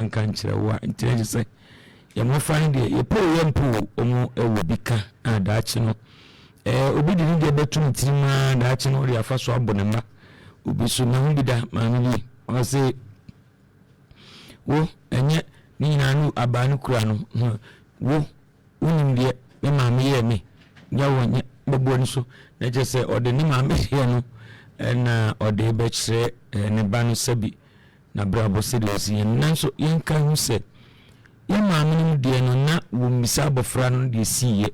Anka nkyerɛ wo a, nti na kyerɛ sɛ yɛn mmɔfra no deɛ yɛpɛ o yɛmpɛ o, wɔn wɔ bi ka a daakye no ɛɛ obi de ne deɛ bɛto ne tirim ara, daakye no ɔde afa so abɔ ne mma. Obi so na ho bi da maame bi ɔse wo ɛnyɛ ne nyinaa no abaa no kura no wo wonim deɛ me maame yɛɛ me nyɛ wo nyɛ bɛboa no so na kyerɛ sɛ ɔde ne maame deɛ no ɛna ɔde bɛkyerɛ ne ba no sɛbi n'abrabɔ sɛdeɛ ɔsi yɛ no. Nanso yɛnka ho sɛ yɛn maamenom deɛ no na wɔmmisa abɔfra no deɛ siiɛ.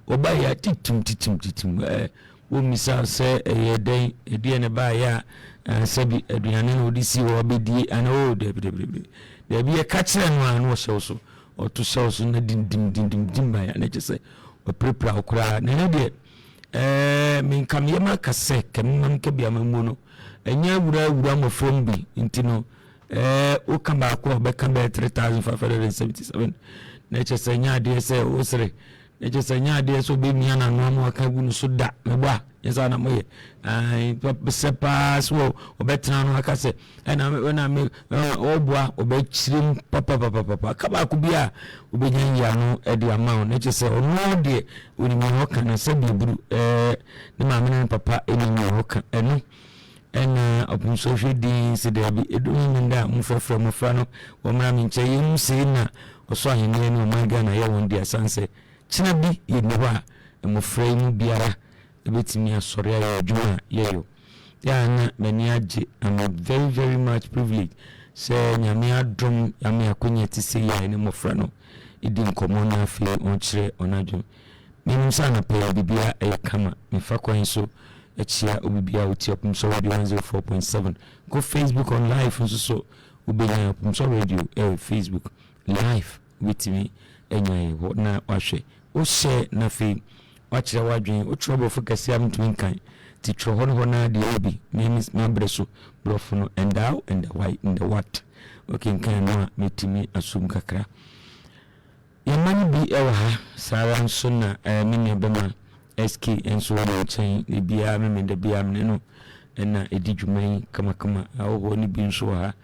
Wɔbaeɛ a titim titim titim ɛɛ wɔmmisa sɛ ɛyɛ dɛn, ɛdeɛ na ɛbaeɛ a ɛɛ sɛbi aduane na wɔde sii hɔ abɛdie ana oo dabi dabi dabi dabi yɛka kyerɛ no a na ɔhyɛ wo so ɔto hyɛ wo so na dindim dindim dim baeɛ a na kyerɛ sɛ ɔpirapira wo koraa. Na ɛno deɛ ɛɛ menka meyɛ maka sɛ kɛmem kɛbi amammuo no Ɛnyɛ awura awura mmɔfra mu bi nti no, ɛɛ woka baako a ɔbɛka bɛyɛ 3577 na ɛkyɛ sɛ ɛnyɛ adeɛ sɛ wosere, na ɛkyɛ sɛ ɛnyɛ adeɛ sɛ ɔbɛmia n'ano ama waka agu no so da. Mebɔ a nyɛ saa na moyɛ sɛ paa sɛ ɔbɛtena no aka sɛ ɛna ɛna me ɔboa ɔbɛkyerɛ mu papapapapa ka baako bi a wobɛnya yi ano de ama wo, na kyerɛ sɛ ɔno deɛ onim nea ɔka na sɛ biburu ɛɛ ne maame ne ne papa ɛnim nea ɔka. Ɛno ɛna ɔpomsɔhwɛ din sɛ daabi ɛdu ne ne da a mofrɛfrɛ mmɔfra no wɔmmra me nkyɛn. Yɛn mu sei na ɔsɔ ahenni ne ɔman Ghana yɛ wɔn dea sane sɛ kyena bi yɛnni hɔ a mmɔfra yi mu biara ɛbɛtumi asɔre ayɛ adwuma a yɛyɔ. Yɛ a na m'ani agye. I'm very very much privileged sɛ Nyame adom ame akwanya te sei a yɛne mmɔfra no di nkɔmmɔ na afei wɔkyerɛ wɔn adwene. Menim sɛ anɔpa yi biribiara ɛyɛ kama. Mefa kwan so kyia obi biara a ɔtie Ɔpemsɔ Radio 104.7. Kɔ Facebook on live nso so wobɛnya Ɔpemsɔ Radio ɛwɔ Facebook live. Wobɛtumi anya yɛn hɔ na wahwɛ. Wo hyɛ na afei wakyerɛ w'adwene. Wotwerɛ borɔfo kɛseɛ a mentumi nkan. Nti twerɛ hɔ ne hɔ no ara deɛ ɛwɔ bi. Me me m'abrɛ so borɔfo no and the how and the why and the what. Wokenkan no a mɛtumi asom kakra. Yɛn mma no bi wɔ ha. Saa ara nso na eh, me nua bɛma SK nso wɔ me nkyɛn. Da biara me me da biara me ne no na ɛdi dwuma yi kamakama. Ahɔhoɔ no bi nso wɔ ha.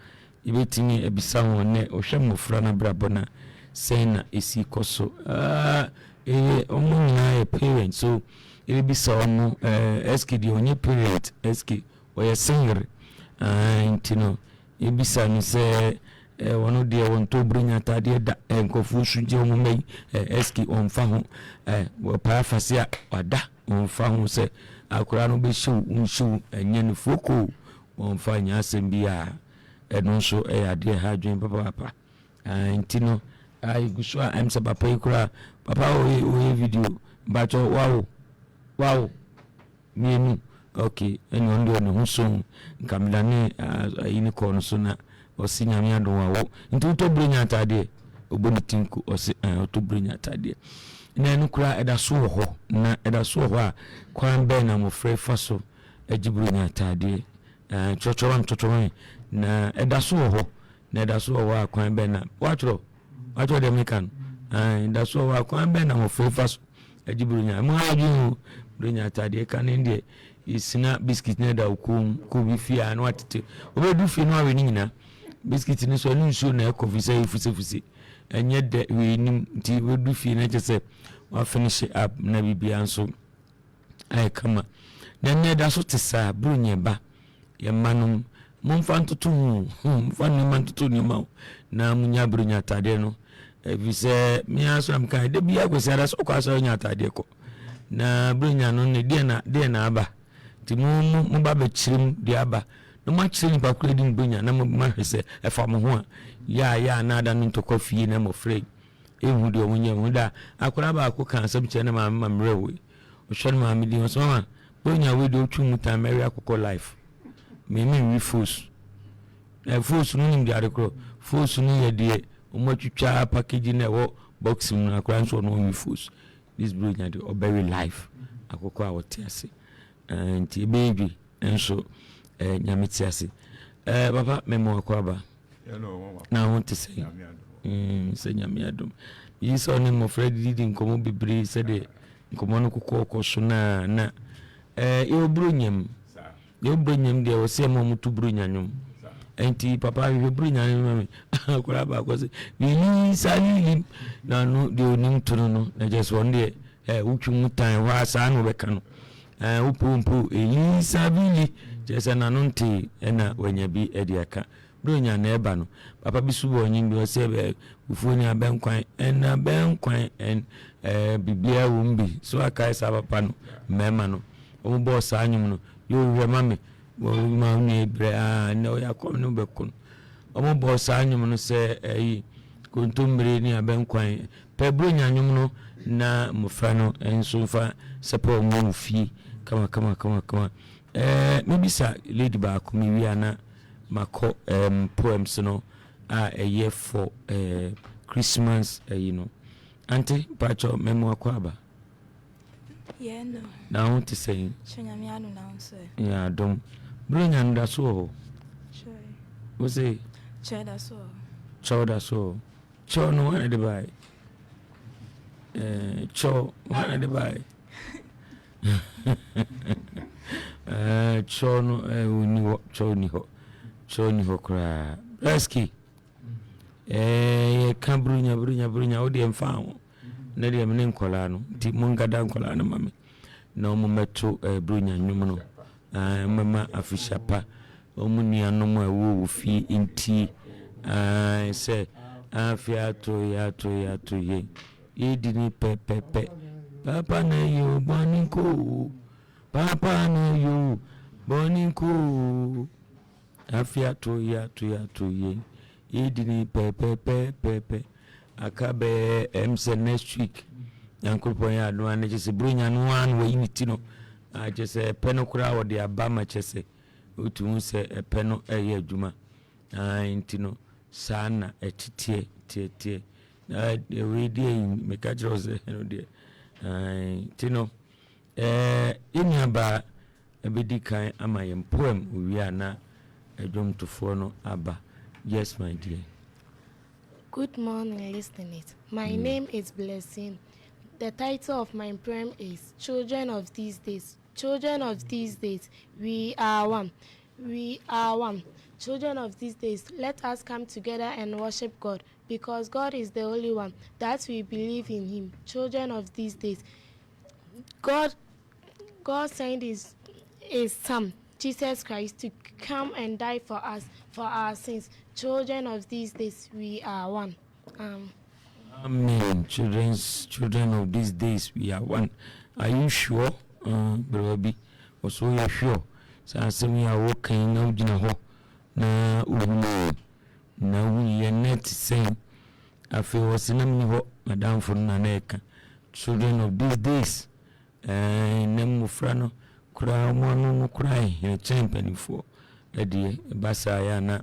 Yɛbɛtumi abisa wɔn nnɛ, wohwɛ mmɔfra no abrabɔ no a, sɛn na ɛsi kɔ so? Ah, ɛyɛ wɔn nyinaa yɛ parent, so yɛbɛbisa wɔn, eh, SK deɛ ɔnyɛ parent, SK ɔyɛ single. Ah, nti no, yɛbisa no sɛ, eh, wɔn deɛ wɔntɔ buronya ataadeɛ da, eh, nkurɔfoɔ su gye wɔn mma yi, eh, SK ɔmfa ho, eh, wɔpae afase a, wada, ɔmfa ho sɛ akwadaa no bɛhyew, nhyew, ɛnyɛ no foko. Wɔmfa nyɛ asɛm bi a ɛno nso yɛ adeɛ ɛha adwene papaapa. Nti no ɛgu so a ɛm sɛ papa yi koraa papa ɔyɛ ɔyɛ video mpakyɛ wawo wawo mmienu ok ɛna ɔno deɛ ne ho so nka medane ayi ne kɔɔ no so na ɔsi Nyame adom wawo nti wotɔ bere nya ataadeɛ ɔbɔ ne ti nko ɔsi ɔtɔ bere nya ataadeɛ na ɛno koraa ɛda so wɔ hɔ na ɛda so wɔ hɔ a kwan bɛn na mmɔfra fa so gye Buronya ataadeɛ, ɛɛ kyerɛkyerɛ kyerɛkyerɛ na ɛda so wɔ hɔ, na ɛda so wɔ hɔ a kwan bɛn na watwerɛ watwerɛ deɛ meka no, ɛɛ ɛda so wɔ hɔ a kwan bɛn na mmɔfra fa so gye Buronya. Ɛmu ha adwene o, Buronya ataadeɛ ka ne deɛ yɛsina biskit na ɛda wo kɔn mu kɔ obi fie a na watete wobɛdu fie no awe ne nyinaa biskit no so ɛne nsuo na ɛkɔ fi sɛ ɛfusefuse ɛnyɛ dɛ wei nim nti wobɛdu fie no kyɛ sɛ wafinish up na biribiara nso ayɛ kama. Na nnɛ ɛda so te saa, Buronya ba, yɛn mma nom, momfa ntoto ho, momfa nneɛma ntoto nneɛma ho, na munya Buronya ataadeɛ no. Ɛfiri sɛ, me ara so na meka, da biara kwasi ara sɛ ɔkɔ asɔre nya ataadeɛ kɔ. Na Buronya no ne deɛ na deɛ na aba. Nti mo mo mo ba bɛkyerɛ mu deɛ aba. Na mo akyerɛ nipa koro adi Buronya na mo mahwɛ sɛ ɛfa mo ho a. Yɛ a yɛ a na ada no ntɔkwa fie na mmɔfra yi. Ehu deɛ ɔmo nyɛ ho da. Akwadaa baako kaa asɛm kyerɛ ne maame ma mmerɛ wei. Ɔhwɛ ne maame din ɔsɛ mama bronya wei deɛ ɔtwi mu tan mɛwe akokɔ life. Me me nwi fos. Na fos no nim deɛ ade korɔ. Fos no yɛ deɛ ɔmo atwitwa package na ɛwɔ box mu no akwadaa nso ɔno ɔnwi fos. This bronya deɛ ɔbɛwe life akokɔ a ɔte ase. Ɛɛ nti ɛbɛyɛ dwi nso ɛɛ Nyame te ase. Ɛɛ papa mɛmo akɔ aba. Na ho te sɛn? Sɛ Nyame adom. Megye sɛ ɔne mmɔfra dididi nkɔmmɔ bebree sɛdeɛ nkɔmmɔ no kokɔɔkɔ so no a na yɛwɔ Buronya mu. Yɛwɔ Buronya mu deɛ wɔ sɛ ɛma ɔmo to Buronya nnwom. Nti papa hwehwɛ buronya no ma me. Akwadaa baako sɛ lili sa lili na no deɛ onim to no no na kyerɛ sɛ ɔno deɛ ɛ wotwi mu tan hɔ a saa na ɔbɛka no. Ɛɛ wopɛ mpo lili sa lili kyerɛ sɛ n'ano ntee ɛna wanya bi de aka. Buronya na ɛba no papa bi so bɔ ɔnyin bi ɔsɛ bɛ fufuo ni abɛnkwan ɛna abɛnkwan ɛn ɛɛ biribiara wɔ mu bi so akae saa papa no mmarima no wɔn bɔɔ saa nnwom no yɛ ohwɛ ma me. Wɔn ma wo nua brɛ aa nnɛ ɔyɛ akɔm ne wobɛko no. Wɔn bɔɔ saa nnwom no sɛ ɛyi kontommire ne abɛnkwan. Pɛ buronya nnwom no na mmɔfra no nso mfa sɛpɛ wɔn wɔ fie kama kama kama kama. Ɛɛ mebisa lady baako mewie a na makɔ ɛɛm poems no a ɛyɛ for ɛɛ Christmas ɛyi no. Ante mpakyɛw mɛmo akɔ aba. Yɛ no. Na wo te sɛn? Kyerɛ Nyame adom na wo nso ɛ? Yɛ adom. Bro nya no da so wɔ hɔ? Kyerɛ. Wo se? Kyerɛ da so wɔ hɔ. Kyɛw da so wɔ hɔ. Kyɛw no hwan na de bae? Eh, kyɛw hwan na de bae? Eh, kyɛw no eh, ɔnni hɔ, kyɛw ni hɔ. Kyɛw ni hɔ koraa. Reski. Eh, yɛka buronya buronya buronya wo deɛ mfa ho. Ne deɛ mene nkwadaa no nti mongada nkwadaa no ma me na wɔn mmɛto eh, buronya nnwom no eh, mmɛma afehyia pa wɔn nuanom a ɛwɔ wɔ fie ntie eh, sɛ afe ato yɛ ato yɛ ato yɛ yɛdi ne pɛpɛpɛ papa na yɛ o bɔne nko o papa na yɛ o bɔne nko o Afe ato ye ato ye ato ye yɛdi ni pɛpɛpɛpɛpɛ aka bɛyɛ ɛm sɛ next week nyankopɔn yɛ adom a ne kyɛ sɛ buronya no ara na wayi ne ti no akyɛ sɛ ɛpɛ no koraa wɔde aba ma kyɛ sɛ wotumi sɛ ɛpɛ no ɛyɛ adwuma nti no saa na ɛteteɛ teɛteɛ na wei deɛ meka kyerɛ wo sɛ ɛno deɛ nti no ɛɛ yɛnnuabaa Ɛbɛdi kan ama yɛn poem owie a na dwomtofoɔ no aba yes my dear. Good morning listeners my mm. name is Blessing the title of my poem is Children of These Days Children of these days we are one we are one Children of these days let us come together and worship God because God is the only one that we believe in him Children of these days God God sent his, his son, Jesus Christ, to come and die for us, for our sins. Children of these days, we are one. Um, Amen. Children's children of these days, we are one. Are you sure? Uh, Brother ɔso yɛ sure. Saa asɛm yi a wɔka yi na wogyina hɔ na wohunu na wohunu yɛ net sɛn. Afei wɔse na menni hɔ madamfo no na na ɛka. Children of these days. Ɛɛ, nnɛ mmofra no koraa wɔn ano no koraa ɛhene kyɛn mpanimfoɔ ɛdeɛ ɛba saa yɛ a na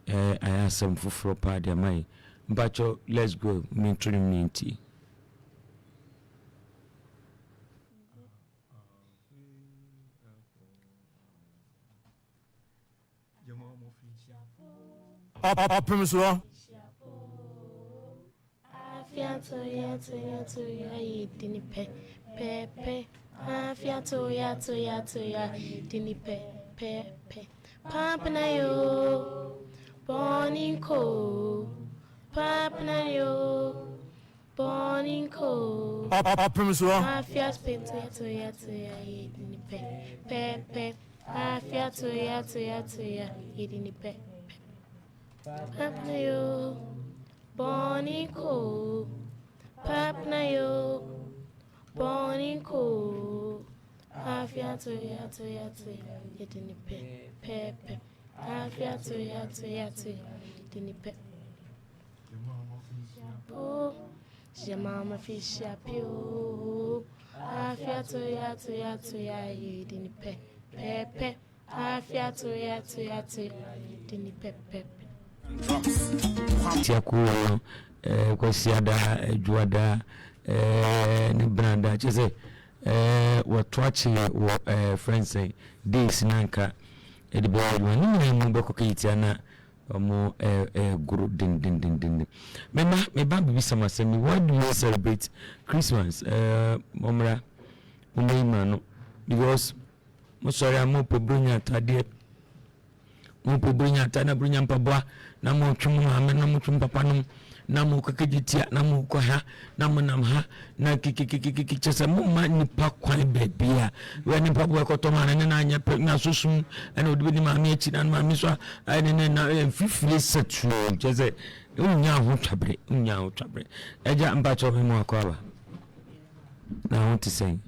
ɛɛ ayɛ asɛm foforɔ paa de ama yɛn. Mpakyɛw let's go mento nnwom no ntie. Ɔpem soɔ. Ɔpem soɔ. Afia toya toya toya yedi ni pɛ pɛ yo bɔnni ko papna yo bɔnni ko afia toya toya toya yedi ni pɛ pɛ pɛ afia toya toya toya yedi ni pɛ po jama fisha pio afia toya toya toya yedi ni pɛ pɛ pɛ afia toya toya toya yedi ni pɛ pɛ pɛ. Tiakoɔ no eh, Kwasiada, Adwuada eh, ne Benada kyerɛ sɛ eh, wɔto akye wɔ eh, frɛ nsɛn days na nka ɛde bɛyɛ adwuma ne nyinaa mu bɛkɔ kɛyitia na wɔn ɛregoro eh, dendendenden. Mema meba bebisa mo asɛm bi why do you celebrate Christmas? Eh, mommra mommɛyi ma no because mosɔre a mopɛ buronya atadeɛ. Mopɛ Buronya atade na Buronya mpaboa, na motwe mo maame na motwe mo papa nom, na mokɔ kegye tia, na mokɔ ha, na monam ha, na kikikikiki kyɛ sɛ momma nnipa kwan baabi a wɛ ne mpaboa ɛkɔtɔ ma no ne na anyɛ pɛ na so sum ɛna ɔde bɛdi maame akyi na ne maame so a ɛne ne na mfifire sɛ tuu kyɛ sɛ wonnya ho twabere wonnya ho twabere agya mpakyɛ ɔme mu akɔ aba na ho te sɛn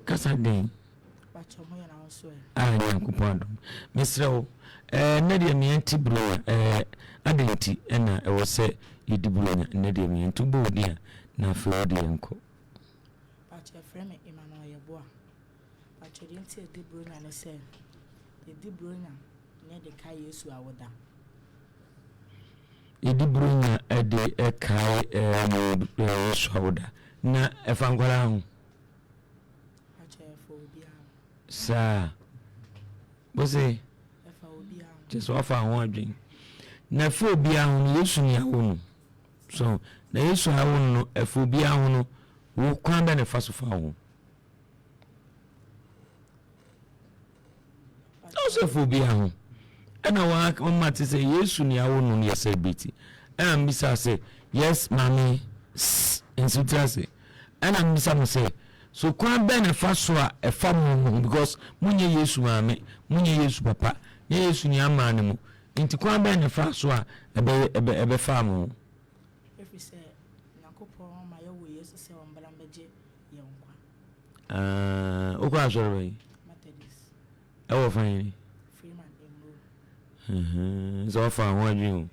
kasa den Ah Nyankopɔn adom. Mesrɛ wo, eh, nnɛ deɛ meɛ nte Buronya, eh, adɛn nti ɛna ɛwɔ sɛ yɛdi Buronya nnɛ deɛ meɛ nte wobɔ wo din a, na afei wode yɛn kɔ. Pakyɛ yɛfrɛ me Emmanuel Yeboah. Pakyɛ deɛ nti a yɛdi Buronya ne sɛ, yɛdi Buronya na yɛde kae Yesu awoda. Yɛdi Buronya de kae eh, Yesu awoda. Na ɛfa nkwadaa ho? Saa. Wose kyɛ sɛ wafa ho adwen. Na ɛfa obiara ho no Yesu ni awo no. So na Yesu awo no no ɛfa obiara ho no wo kwan bɛ na ɛfa so fa ho. Ɔsɛ ɛfa obiara ho. Ɛna wɔn te sɛ Yesu ni awo no no yɛ celebrate. Ɛna mbisa sɛ yes maame nsi ti ase. Ɛna mebisa mo sɛ, so kwan bɛn na ɛfa so a ɛfa mo mo ho because monyɛ Yesu maame, monyɛ Yesu papa, nyɛ Yesu nua mmaa no mu, nti kwan bɛn na ɛfa so a ɛbɛyɛ ɛbɛ ɛbɛfaa mo ho? Ɛfiri sɛ Nyankopɔn ma yɛwoo Yesu sɛ ɔmbra mbɛgye yɛn nkwa. Ah, wokɔ asɔre bɛn? Methodist. Ɛwɔ fa yi? Freeman Mmrom. Sɛ wafa ho adwene o.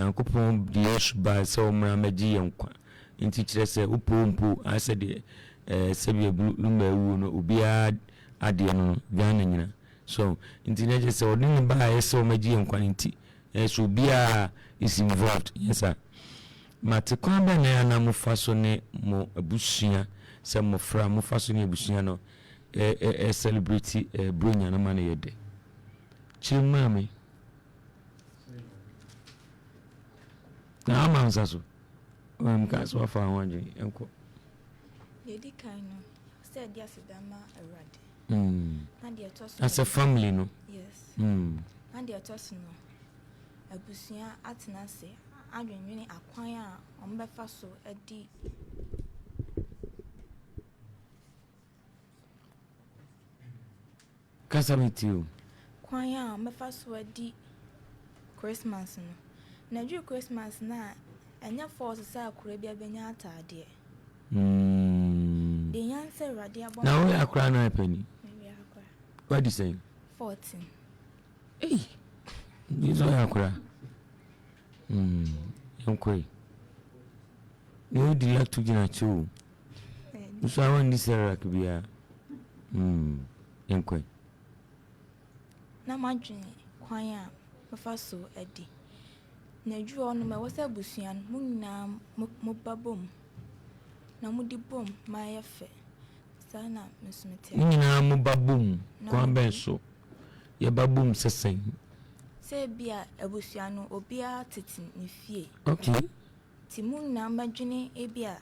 Nyankopɔn de Yesu bae sɛ ɔmmra mmɛgye yɛn nkwa. Nti kyerɛ sɛ wopɛ o mpo ayɛ sɛ deɛ ɛɛ sɛbi abulu lumba awuo no obiara adeɛ no no Ghana nyina. So nti na kyerɛ sɛ ɔde ne baeɛ sɛ ɔmmɛgye yɛn nkwa no nti ɛɛ so obiara is involved nyɛ saa. Mate kwan bɛn na ɛyɛ a na mofa so ne mo abusua sɛ mmɔfra mofa so ne abusua no ɛ ɛ ɛ celebrate ɛ Buronya no ma no yɛ dɛ. Kyerɛ mu maa me. Na ama nsa so. Ɔm ka so afa ho adwene nkɔ. Deɛ ɛdi kan no, sɛ ɛde aseda ma Awurade. Na deɛ ɛtɔ so. As a family no. Yes. Na deɛ ɛtɔ so no, abusua atena ase adwendwene akwan a wɔbɛfa so adi. Kasa me tie o. Kwan a wɔbɛfa so adi Christmas no. Na ɛduru Christmas no a, ɛnyɛ force sɛ akwadaa biara bɛnya ataadeɛ. Mm. Deɛ hia ne sɛ Awurade abɔ Na woyɛ akora anaa panin? Meyɛ akora. Wadi sɛn? 14. Ei, nti sɛ ɔyɛ akora. Mm, yɛnkɔ yi. Na wodi lacto gyina kyɛ o. Nso a wɔnni Cerelac biara. Mm, yɛnkɔ yi. Na madwene kwan a mɛfa so adi. Na aduru hɔ nom ɛwɔ sɛ abusua no, mo nyinaa moba bom. Na modi bom ma ɛyɛ fɛ. Saa na me nso mete Mo nyinaa moba bom kwan bɛn so? Yɛba bom sɛ sɛn? Sɛ ebia abusua no obiara tete ne fie. Okay. Nti mo nyinaa mɛdwene ebia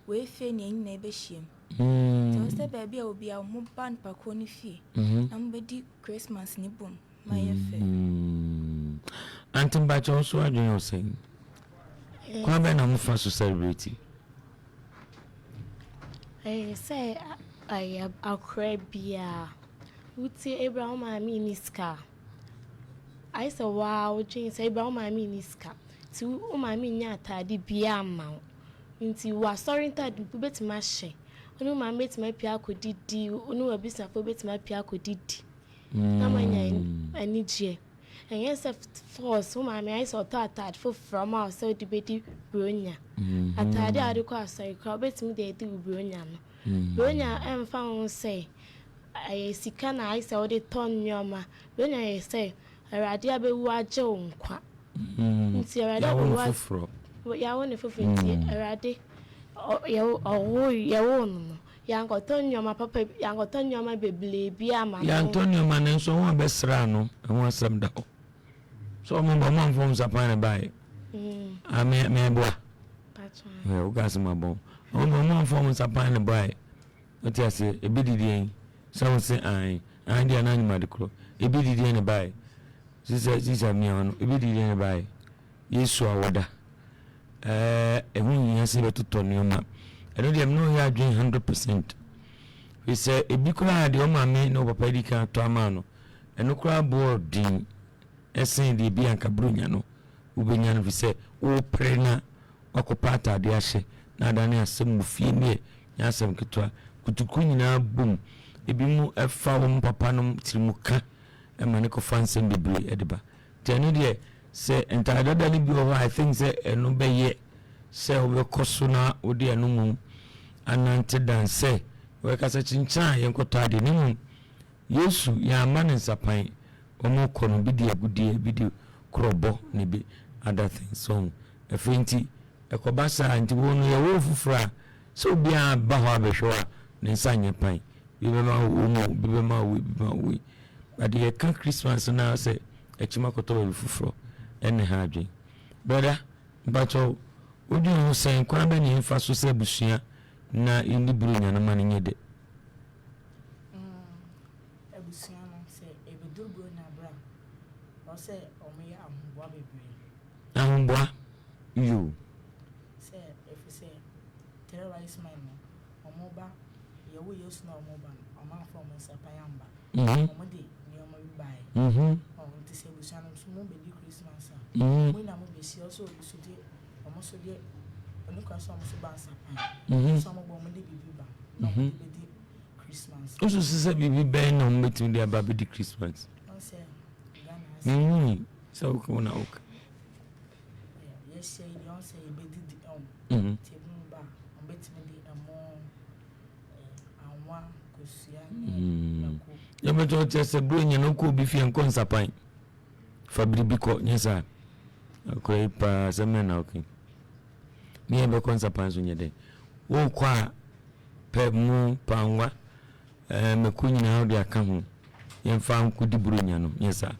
wei fie na yɛn nyinaa bɛhyiam. Nti ɛwɔ sɛ baabi a obiara wɔ moba nipa korɔ no fie na mobɛdi Christmas no bom ma ɛyɛ fɛ. Aunty mpakyɛ wo nso w'adwene wɔ sɛn? Kwan bɛn na mofa so celebrate? Ɛyɛ sɛ ɛyɛ akora biara wotie ebia wo maame nni sika a, ayɛ sɛ wo ara wodwen sɛ ebia wo maame nni sika nti wo maame nnya ataade biara mma wo. Nti w'asɔre ntaade mpo wobɛtumi ahyɛ. Wo ne wo maame bɛtumi apue akɔdidi, wo ne w'abusuafoɔ bɛtumi apue akɔdidi na moanya anigyeɛ. Ɛnyɛ sɛ force wo maame ayɛ sɛ ɔtɔ ataade foforɔ ma wo sɛ wode bɛdi Buronya. Ataade a wode kɔ asɔre koraa wobɛtumi de adi wo Buronya no. Buronya ɛmfa ho sɛ ɛyɛ sika na ayɛ sɛ wode tɔ nneɛma. Buronya yɛ sɛ Awurade abɛwu agye wo nkwa. Nti Awurade Yɛawo no abɛwu foforɔ. Yɛawo no foforɔ nti Awurade ɔwoo yɛwoo no no yɛankɔtɔ nneɛma papa bi yɛankɔtɔ nneɛma bebree bi ama no. Yɛantɔ nneɛma nanso wɔn a bɛsraa no ɛho asɛm da hɔ. Sɛ wɔn ba wɔn amfa wɔn nsa pan na ɛbaeɛ. Ah me meboa. Ɛ woka asɛm abɔn. Wɔn ba wɔn amfa wɔn nsa pan na ɛbaeɛ. Wote aseɛ ebi didi yɛn sɛ wɔn se ae. Ahan deɛ anaa nim ade korɔ. Ebi di deɛ ne baeɛ. Sisa sisa mia hɔ no ebi di deɛ ne baeɛ. Yesu awoda. Ɛɛ ɛho nhia sɛ yɛbɛtotɔ nneɛma. Ɛno deɛ me ne wo yɛ adwene 100%. Firi sɛ ebi koraa deɛ wo maame ne wo papa di kan atɔ ama no, ɛno koraa boɔ den ɛsen deɛ bi anka buronya no wobɛnya no firi sɛ wopere na wakɔpɛ ataadeɛ ahyɛ na adane asɛm wɔ fie neɛ nyɛ asɛm ketewa. Kutuku nyinaa bom ebi mu ɛfa wɔn papa nom tiri mu ka ɛma ne kɔfa nsɛm bebree ɛde ba. Nti ɛno deɛ sɛ ntaade dada no bi wɔ hɔ a I think sɛ ɛno bɛyɛ sɛ wobɛkɔ so na wode ɛno mmom anante dan sɛ wɔbɛka sɛ kyenkyen a yɛnkɔtɔ adeɛ na mmom Yesu yɛamma no nsapan wɔn kɔ no bi de agudeɛ bi de korɔbɔ ne bi other things so afei nti ɛkɔba saa nti wo no yɛwo foforɔ a sɛ obiara ba hɔ abɛhwɛ wo a ne nsa nyɛ pan bi bɛma wo mu bi bɛma wo bi bɛma wo but yɛka Christmas no a sɛ akyim akɔtɔ baabi foforɔ ɛne ha adwen. Brɔda, mpakyɛw, wodwen ho sɛn? Kwan bɛn na yɛmfa so sɛ abusua na yɛnni Buronya no ma no nyɛ dɛ? Mm, abusua no, sɛ ɛbɛduru Buronya berɛ a, ɛwɔ sɛ wɔyɛ ahoboa bebree. Ahoboa? Yoo. Sɛ, ɛfiri sɛ, Three Wise Men no, wɔba, yɛwo Yesu na wɔba no, wɔamfa wɔn nsa pan amba. Wɔde nneɛma bi baeɛ. Nti sɛ abusua no nso mobɛdi Christmas a, mo nyinaa mobɛhyia, ɔsɛ obi so de, wɔn nso de, ɔno kura sɛ wɔn nso ba nsapan. Sɛ wɔn bɔ wɔn de biribi ba na wɔn de bɛdi Christmas. Wosusu sɛ biribi bɛn na wɔn bɛtumi de aba abɛdi Christmas? Wɔn sɛ Ghana ase. Menhui sɛ woka wo na woka. Yɛhyɛ yi deɛ wɔn sɛ yɛbɛdidi ɛwɔ. Nti ebinom ba a, wɔn bɛtumi de ɛmo. Yɛbɛtɔ kyerɛ sɛ bere nyɛ no kɔ obi fie nkɔ nsapan fa biribi kɔ nyɛ saa akora yi paa sɛ mɛ na ɔka ne yɛ bɛkɔ nsapan so nyɛ dɛ wokɔ a pɛ mu pangwa ɛɛ mɛko nyinaa wode aka ho yɛmfa nkɔdi buronya no nyɛ saa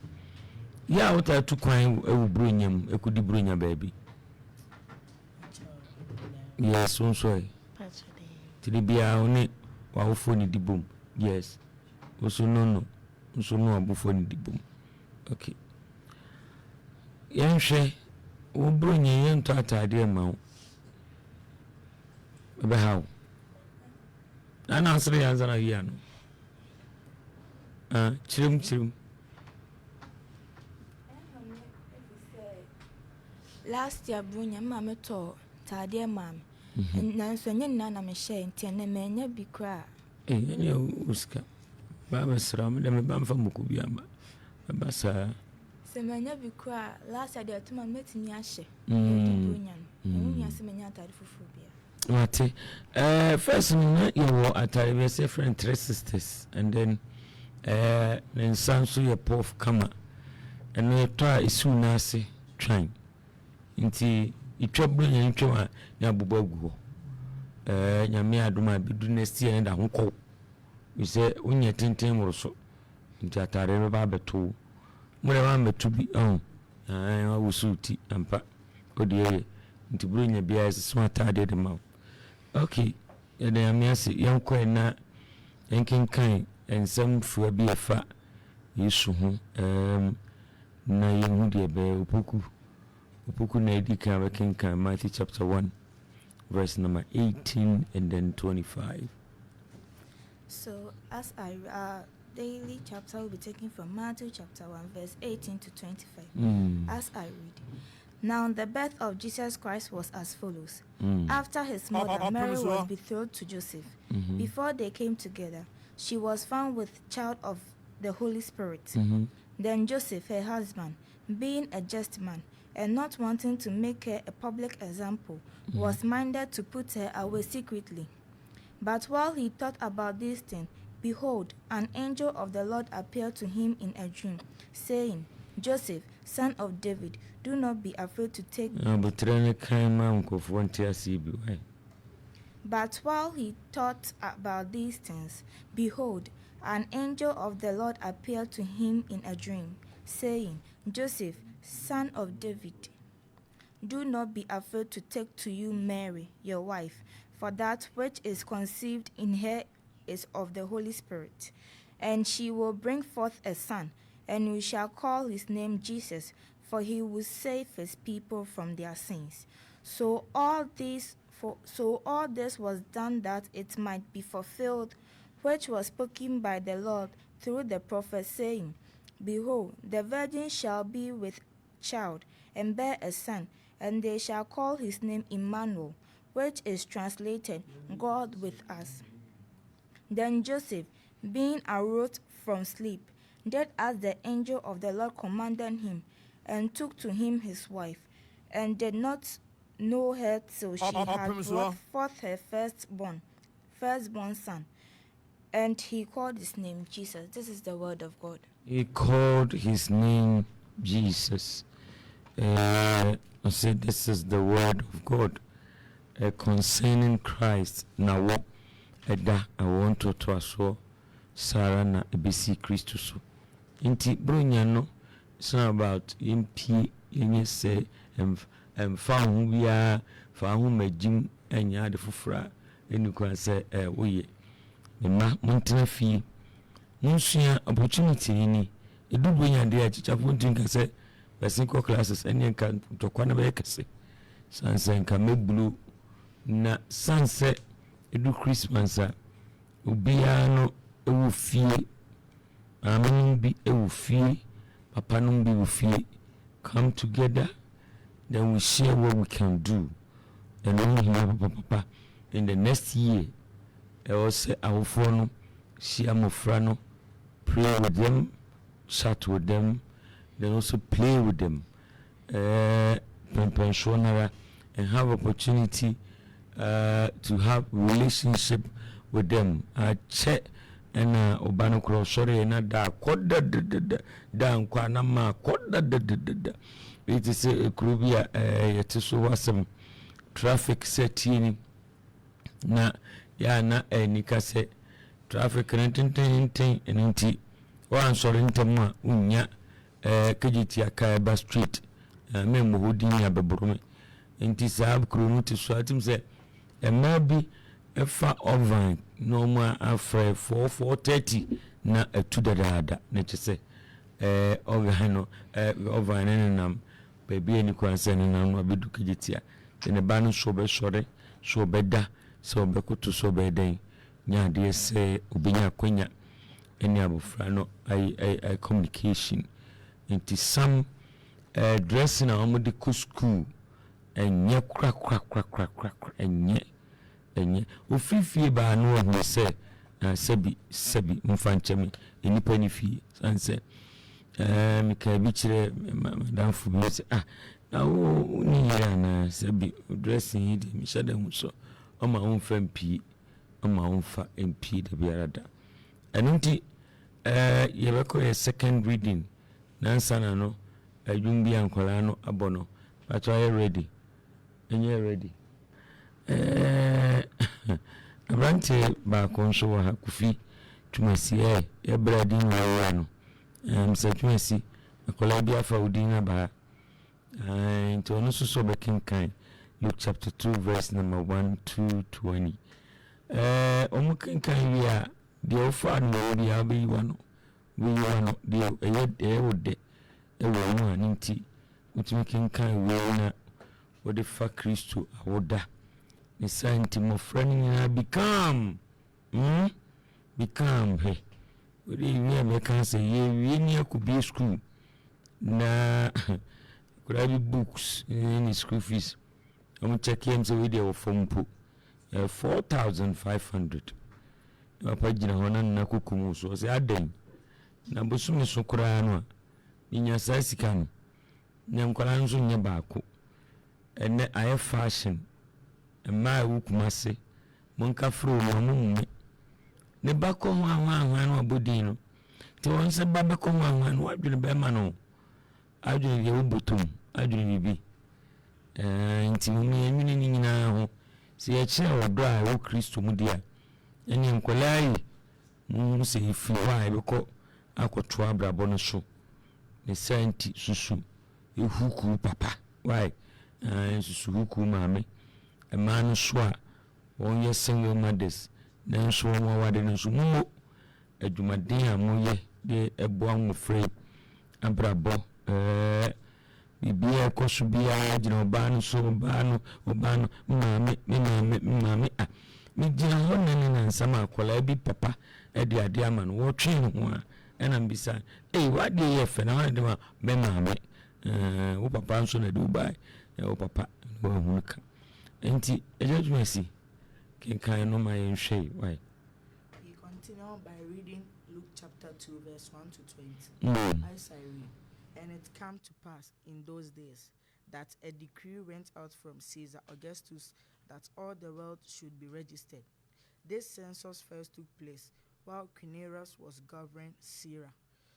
yɛ a wotaa tu kwan wɔ buronya mu ɛkɔdi buronya baabi Yes, wo nso ɛ? Tiri biara wo ne w'awofoɔ ne di bom. Yes. Wo nso no no. Wo nso no w'abofoɔ ne di bom. Okay. Yɛnhwɛ wo buronya yɛntɔ ataadeɛ mma wo. Ɛbɛha wo. Ana asere yɛ ansa na yi ano. Ah, kyerɛm kyerɛm. Last year Buronya, me maame tɔɔ ntaadeɛ maa me. Nanso ɛnyɛ nyinaa na mehyɛe nti ɛnnɛ mannya bi koraa. Ei, ɛneɛ wo sika. Ba bɛsra wo, me deɛ me ba mfa muku bi amba. Mɛba saa. Sɛ mannya bi koraa a, last year deɛ ɛto ma me mɛtumi ahyɛ. Ɛdu Buronya no, ɛho hia sɛ menya ataade foforɔ biara. Mate. Eh, first no na yɛwɔ atare bi ɛsɛ frɛ Three Sisters and then eh, ne nsa nso yɛ puff kama. Ɛno yɛtɔ a esiw n'ase twan. Nti etwa bere nyɛ ntwam a na abobɔ agu hɔ. Eh, nyame adom a bɛdu next year ne da ho kɔw. Sɛ wonyɛ tenten mmoro so. Nti atare no bɛba abɛto wo. Mo deɛ wammɛto bi ɔho. Ae, wawosow ti ampa. Wo deɛ yɛ. Nti Buronya biara yɛsesa w'ataadeɛ de ma wo. Ok, yɛda Nyame ase. Yɛnkɔ ɛ na yɛnkenkan nsɛm fua bi a ɛfa Yesu ho ɛɛm na yɛnhu deɛ ɛbɛyɛ. Opoku, Opoku na edi kan bɛkenkan Matthew chapter 1 verse number 18 and then 25. So as I uh, daily chapter will be taken from Matthew chapter 1 verse 18 to 25. As I read. Now the birth of Jesus Christ was as follows. After his mother Mary was betrothed to Joseph, before they came together, she was found with child of the Holy Spirit. Then Joseph, her husband, being a just man, and not wanting to make her a public example, was minded to put her away secretly. But while he thought about this thing, behold, an angel of the Lord appeared to him in a dream, saying, Joseph, son of David, do not be afraid to take. Abotire ne kan ma nkurɔfoɔ nte aseɛ bi wae. But while he thought about these things, behold, an angel of the Lord appeared to him in a dream, saying, Joseph, son of David, do not be afraid to take to you Mary, your wife, for that which is conceived in her is of the Holy Spirit. And she will bring forth a son, and you shall call his name Jesus, for he will save his people from their sins. So all this for, so all this was done that it might be fulfilled, which was spoken by the Lord through the prophet, saying, Behold, the virgin shall be with child, and bear a son, and they shall call his name Emmanuel, which is translated, God with us. Then Joseph, being aroused from sleep, did as the angel of the Lord commanded him, and took to him his wife, and did not know her till she had brought forth her firstborn, firstborn son. And he called his name Jesus. This is the word of God. He called his name Jesus. Uh, I said, This is the word of God uh, concerning Christ. Na wo ɛda awoɔ ntoatoasoɔ saa ara na ɛbɛsi Kristo so. Nti Buronya no it's not about yɛmpie yɛnyɛ sɛ ɛmfa wo ho biara fa wo ho magyim ɛnyɛ ade foforɔ a ɛnni kwan sɛ woyɛ. Me mma montena fie monsua opportunity no ni. Ɛdu Buronya deɛ a tikyafoɔ ntumi nka sɛ bɛsen kɔ classes ɛneɛ nka ntɔkwa no bɛyɛ kɛse. Sane sɛ nka mɛblo na sane sɛ ɛdu Christmas a obiara no wɔ fie, maame nom bi wɔ fie, papa nom bi wɔ fie, come together then we share what we can do. Ɛno ho hia papapapa. In the next year, ɛwɔ sɛ awofoɔ no hyia mmɔfra no, pray with them, chat with them, then also play with them. Ɛɛ pɛmpɛnsoɔ no ara and have opportunity uh, to have relationship with them. Akyɛ ɛna ɔba no korɔ ɔsɔre na da akɔ dadadada da nkɔ a na ma akɔ dadadada. Wei te sɛ ekuro bi a ɛɛ yɛte so hɔ asɛm traffic sɛ tie ni na yɛ a na ɛnika sɛ traffic no tententen ɛno nti wɔansɔre ntɛm a wonnya Eh kegyetia car ɛba straight eh me mmɔ hɔ din abɛboro me nti saa kuro no te so a tim sɛ mmaa bi ɛfa oven na wɔn afrɛ 4 4:30 na atu dadaada na kyɛ sɛ eh oven no eh oven no nenam baabi a ni kwan sɛ nenam no abɛdu kegyetia sɛ ne ba no so ɔbɛsɔre so ɔbɛda sɛ ɔbɛkoto so ɔbɛyɛ dɛn nyɛ adeɛ sɛ ɔbɛnya akwanya ɛne abɔfra no ay ay ay communication nti some eh, dressing a wɔde kɔ school ɛnyɛ korakorakorakorakora ɛnyɛ ɛnyɛ ofiri fie baa no ɔhunu sɛ na sɛbi sɛbi mfa nkyɛ me nnipa ne fie san sɛ ɛɛ mekaa bi kyerɛ madamfo bi sɛ ah na wo ne yere anaa sɛbi dressing yi deɛ mehyɛ da hu so ɔma wo mfa mpie ɔma wo mfa mpie da biara da Ɛno nti eh, yɛbɛkɔ yɛ second reading nansa na no adwum bi a nkwadaa no abɔ no. Pakyɛ ayɛ ready? Ɛnyɛ ready? Eh, aberanteɛ baako nso wɔ ha, Kofi Twumasi, eh, yɛbrɛ din na wɔwura no. Eh, Mr. Twumasi, akwadaa bi afa wo din aba ha. Eh, nti ɔno nso so ɔbɛkenkan Luke chapter 2 verse number 1 to 20. Ɛɛ, wɔkenkan wie a, deɛ wofaa no wɔ hɔ biara wobɛyi w'ano. Wobɛyi w'ano. Deɛ ɛyɛ ɛyɛ wo dɛ wɔ mu a ne nti wotumi kenkan wei na wode fa Kristo awoda. Ne saa nti mmɔfra no nyinaa become mm, become hwɛ. Wode wie a mɛka sɛ yɛwie ne akɔbie school na akwadaa bi books ne ne school fees wɔn kyɛkeɛ m sɛ wei deɛ wɔ fam mpo. Ɛyɛ 4500. Ne papa gyina hɔ na ne nan koko mu so. Ɔsɛ adɛn? Na bosome so koraa no a, menya saa sika no. Na nkwadaa no nso nyɛ baako. Ɛnɛ ayɛ fashion. Mmaa a ɛwɔ Kumase, monka frɛ wɔn a mommu. Ne ba kɔ ho ahwanhwan no abɔ din no. Nti wɔn sɛ ba bɛkɔ ho ahwan no, wadwene bɛrima no. Adwene deɛ wobɔtɔ mu, adwene biribi. Ɛɛ nti momma yɛnwene ne nyinaa ho. Sɛ yɛkyerɛ ɔdɔ a ɛwɔ Kristo mu deɛ a, ɛneɛ nkwadaa yi, monhunu sɛ yɛfiri hɔ a yɛbɛkɔ akɔtoa abrabɔ no so. Ne saa nti, susu hukuu papa. Why? Ɛɛ susu hukuu maame. Mmaa no so a wɔyɛ single mothers nanso wɔn awade no nso, mommo. adwumaden a moyɛ de boa mmɔfra yi abrabɔ. Ɛɛ biribiara ɛkɔ so biara gyina ɔbaa no so, ɔbaa no, ɔbaa no, me maame, me maame, me maame. A megyina hɔ nnɛ ne nnansa ma akwadaa bi papa de adeɛ ama no, wɔtwee ne ho a ɛna mbisa, ei w'adeɛ yɛ fɛ na wɔn de ma me maame. Ɛɛ wo papa nso na de wo bae, wo papa na wahunu ka. Nti ɛgya adwuma si kenkan no ma yɛnhwɛ yi, why? We continue by reading Luke chapter 2, verse 1 to 20. As I read, And it came to pass in those days that a decree went out from Caesar Augustus that all the world should be registered. This census first took place while Quirinius was governing Syria.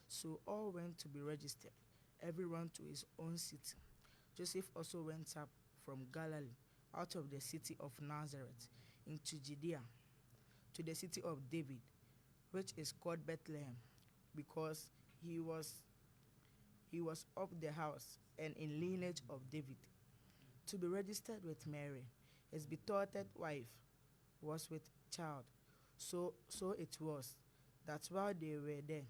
So all went to be registered, everyone to his own city. Joseph also went up from Galilee, out of the city of Nazareth, into Judea, to the city of David, which is called Bethlehem, because he was he was of the house and in lineage of David, to be registered with Mary, his betrothed wife, was with child. So so it was that while they were there,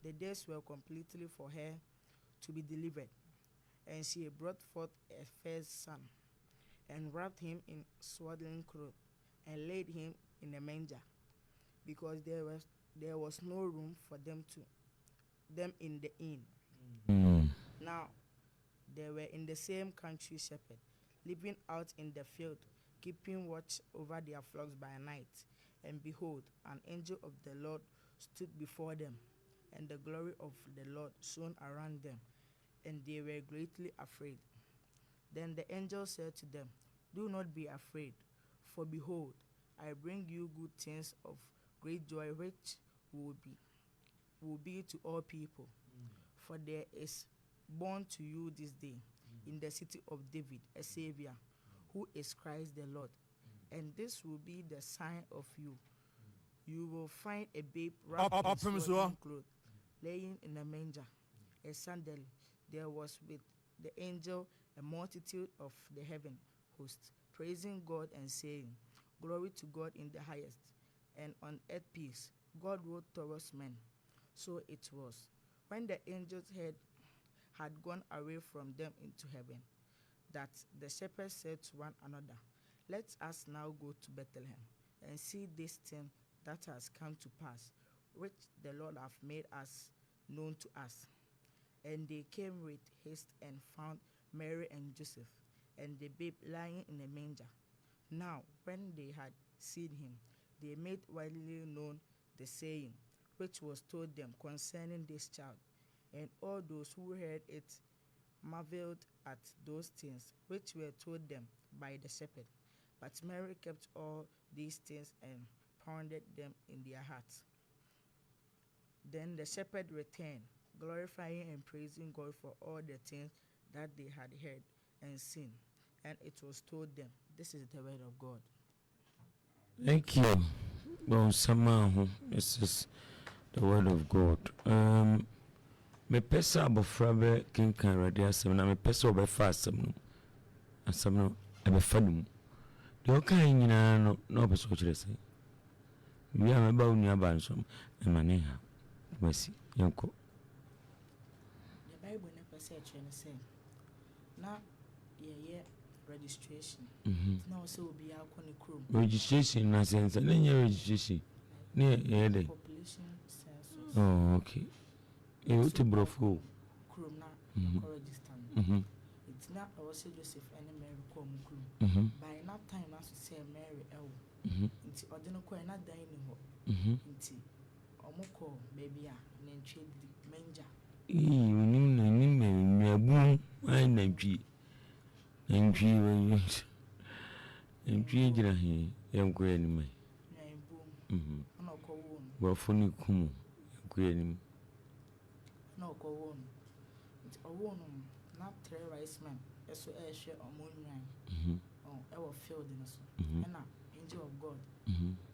the days were completely for her to be delivered. And she brought forth a first son, and wrapped him in swaddling cloth, and laid him in a manger, because there was there was no room for them to them in the inn. Now they were in the same country shepherd, living out in the field, keeping watch over their flocks by night. And behold, an angel of the Lord stood before them, and the glory of the Lord shone around them, and they were greatly afraid. Then the angel said to them, Do not be afraid, for behold, I bring you good things of great joy, which will be will be to all people. For there is born to you this day in the city of David a Savior, who is Christ the Lord. And this will be the sign of you. You will find a babe wrapped in swaddling cloth, laying in a manger. And suddenly there was with the angel a multitude of the heaven hosts, praising God and saying, Glory to God in the highest, and on earth peace, God wrote towards men. So it was, when the angels had, had gone away from them into heaven, that the shepherds said to one another, Let us now go to Bethlehem and see this thing that has come to pass, which the Lord hath made us known to us. And they came with haste and found Mary and Joseph and the babe lying in a manger. Now, when they had seen him, they made widely known the saying which was told them concerning this child. And all those who heard it marveled at those things which were told them by the shepherd. But Mary kept all these things and pondered them in their hearts. Then the shepherd returned, glorifying and praising God for all the things that they had heard and seen. And it was told them, This is the word of God. Thank you. Bonsama ho. This is the word of God. Um, mepɛ sɛ abɔfra bɛ kenkan Awurade asɛm na mepɛ sɛ ɔbɛfa asɛm no asɛm no ɛbɛfa no mu. Deɛ ɔka yi nyinaa no na ɔpɛ sɛ ɔkyerɛ sɛ wie a mɛba wo nuabaa nso ɛma ne ha masi yɛnkɔ. The Bible no pɛ sɛ ɛkyerɛ no sɛ na yɛyɛ registration. Na ɔsɛ obiara kɔ ne kurom. Registration na sɛ nsa na nyɛ registration ne yɛ dɛ. Population census. Oh, okay. Eh, wote borɔfo o. Kurom na kɔ register no. Nti na ɛwɔ sɛ Joseph ne Mary kɔ ɔmo kurom. By that time na so sɛ Mary ɛwo. Nti ɔde no kɔɛ na dan ni hɔ. Nti ɔmo kɔ baabi a nantwie didi manger. Ii, onim na onim nnuabum ayɛ nantwie. Nantwie nantwie gyina he yɛnkɔ yɛn anim ɛ. Nnuabum. Ɛna ɔkɔwoo no. Borɔfo no kum yɛnkɔ yɛn anim. Ɛna ɔkɔwoo no. Nti ɔwoo no no na three wise men ɛso ɛrehwɛ ɔmo nnwan. Ɛwɔ field no so. Ɛna angel of God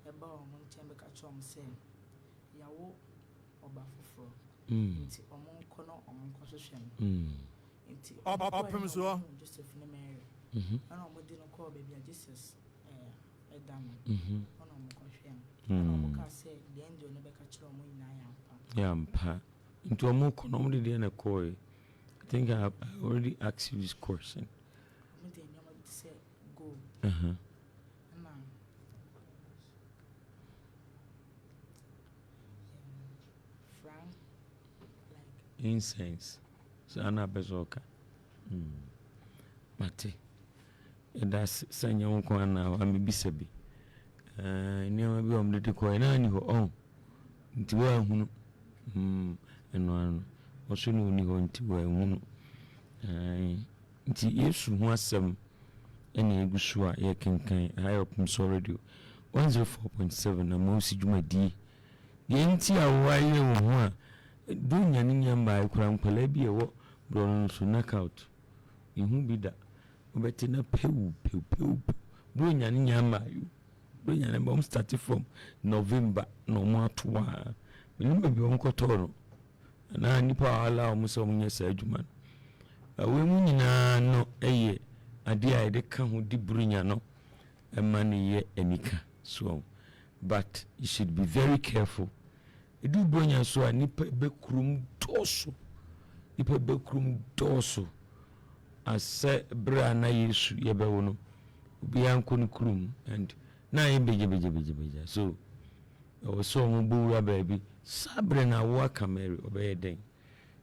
ɛba ɔmo nkyɛn bɛka kyerɛ ɔmo sɛ yɛawo ɔba foforɔ. Nti ɔmo nkɔ na ɔmo nkɔhwehwɛ no. Nti ɔmo kɔɛ na ɔmo huu Joseph ne Mary. Ɛna ɔmo de no kɔɔ baabi a Jesus ɛɛ da no, hɔ na wɔkɔhwɛɛ no. Ɛnna wɔkaa sɛ deɛ angel no bɛka kyerɛɛ wɔn nyinaa yɛ ampa. Yɛ ampa. Nti wɔkɔ no, wɔde deɛn na ɛkɔeɛ? I think I already asked you this question. Wɔde nneɛma bi te sɛ gold. Ɛna frank like. Incense. Saa na apɛ sɛ ɔka. Mate. Yɛda ase sɛ nyɛ wo nko ara na wamebisa bi. Nneɛma bi a wɔde de kɔɛ na ani hɔ ɔn. Nti woanhunu. Mm, ɛno ano no. Ɔso na ɔni hɔ nti woanhunu. Nti Yesu ho asɛm ɛna egu so a yɛkenkan. Ɛha yɛ Ɔpemsoɔ Radio 104.7 na Mose dwumadie. Deɛ nti a woayere wo ho a Buronya ne nua mmaa koraa nkwadaa bi a ɛwɔ borɔno no so knockout. Mehu bi da. Wobɛte na pew pew pew pew. Buronya ne nua mmaa yo. Buronya ne mmaa wɔn start from November na wɔn ato a. Menim baabi wɔn kɔtɔɔ no. Anaa nnipa a allow wɔn sɛ wɔn nyɛ saa adwuma no. Wei mu nyinaa no yɛ adeɛ a yɛde ka ho di buronya no ɛma no yɛ anika so. But you should be very careful. Edu Buronya so a, nnipa ba kurom dɔɔso. Nnipa ba kurom dɔɔso. Asɛ bere a na Yesu yɛbɛwo no, obiara nkɔ ne kurom and na ayɛ begyabegyabegya. So ɛwɔ sɛ wɔn bɔ wura baabi. Saa bere na awo aka Mary, ɔbɛyɛ dɛn?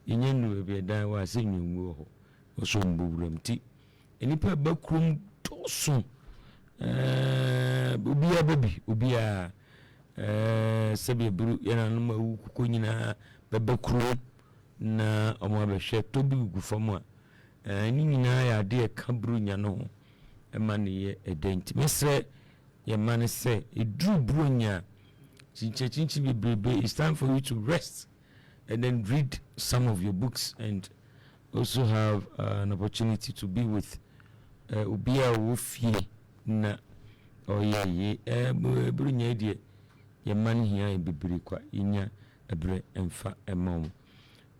Yɛnya nnuru baabi ɛdan wɔ a sɛ nnwammuo wɔ hɔ. Ɛwɔ sɛ wɔn bɔ wura mu. Nti Nnipa ba kurom dɔɔso. Ɛɛ obiara ba bi, obiara. Ɛɛ sɛbi eburu yɛn nanom awu koko nyinaa bɛba kurom na wɔn abɛhwɛ tɔ bi gugu fam a. Ɛɛ ne nyinaa yɛ adeɛ ɛka buronya no ho ɛma no yɛ ɛdɛ nti mesrɛ yɛn mma no sɛ eduru buronya a kyinkyinkyinkyin bebrebe it's time for you to rest and then read some of your books and also have uh, an opportunity to be with uh, obi a ɔwɔ fie na ɔyɛ yie ɛbere nyɛ deɛ yɛn mma no hia yɛ bebree kwa yɛnya ɛberɛ mfa ɛma wɔn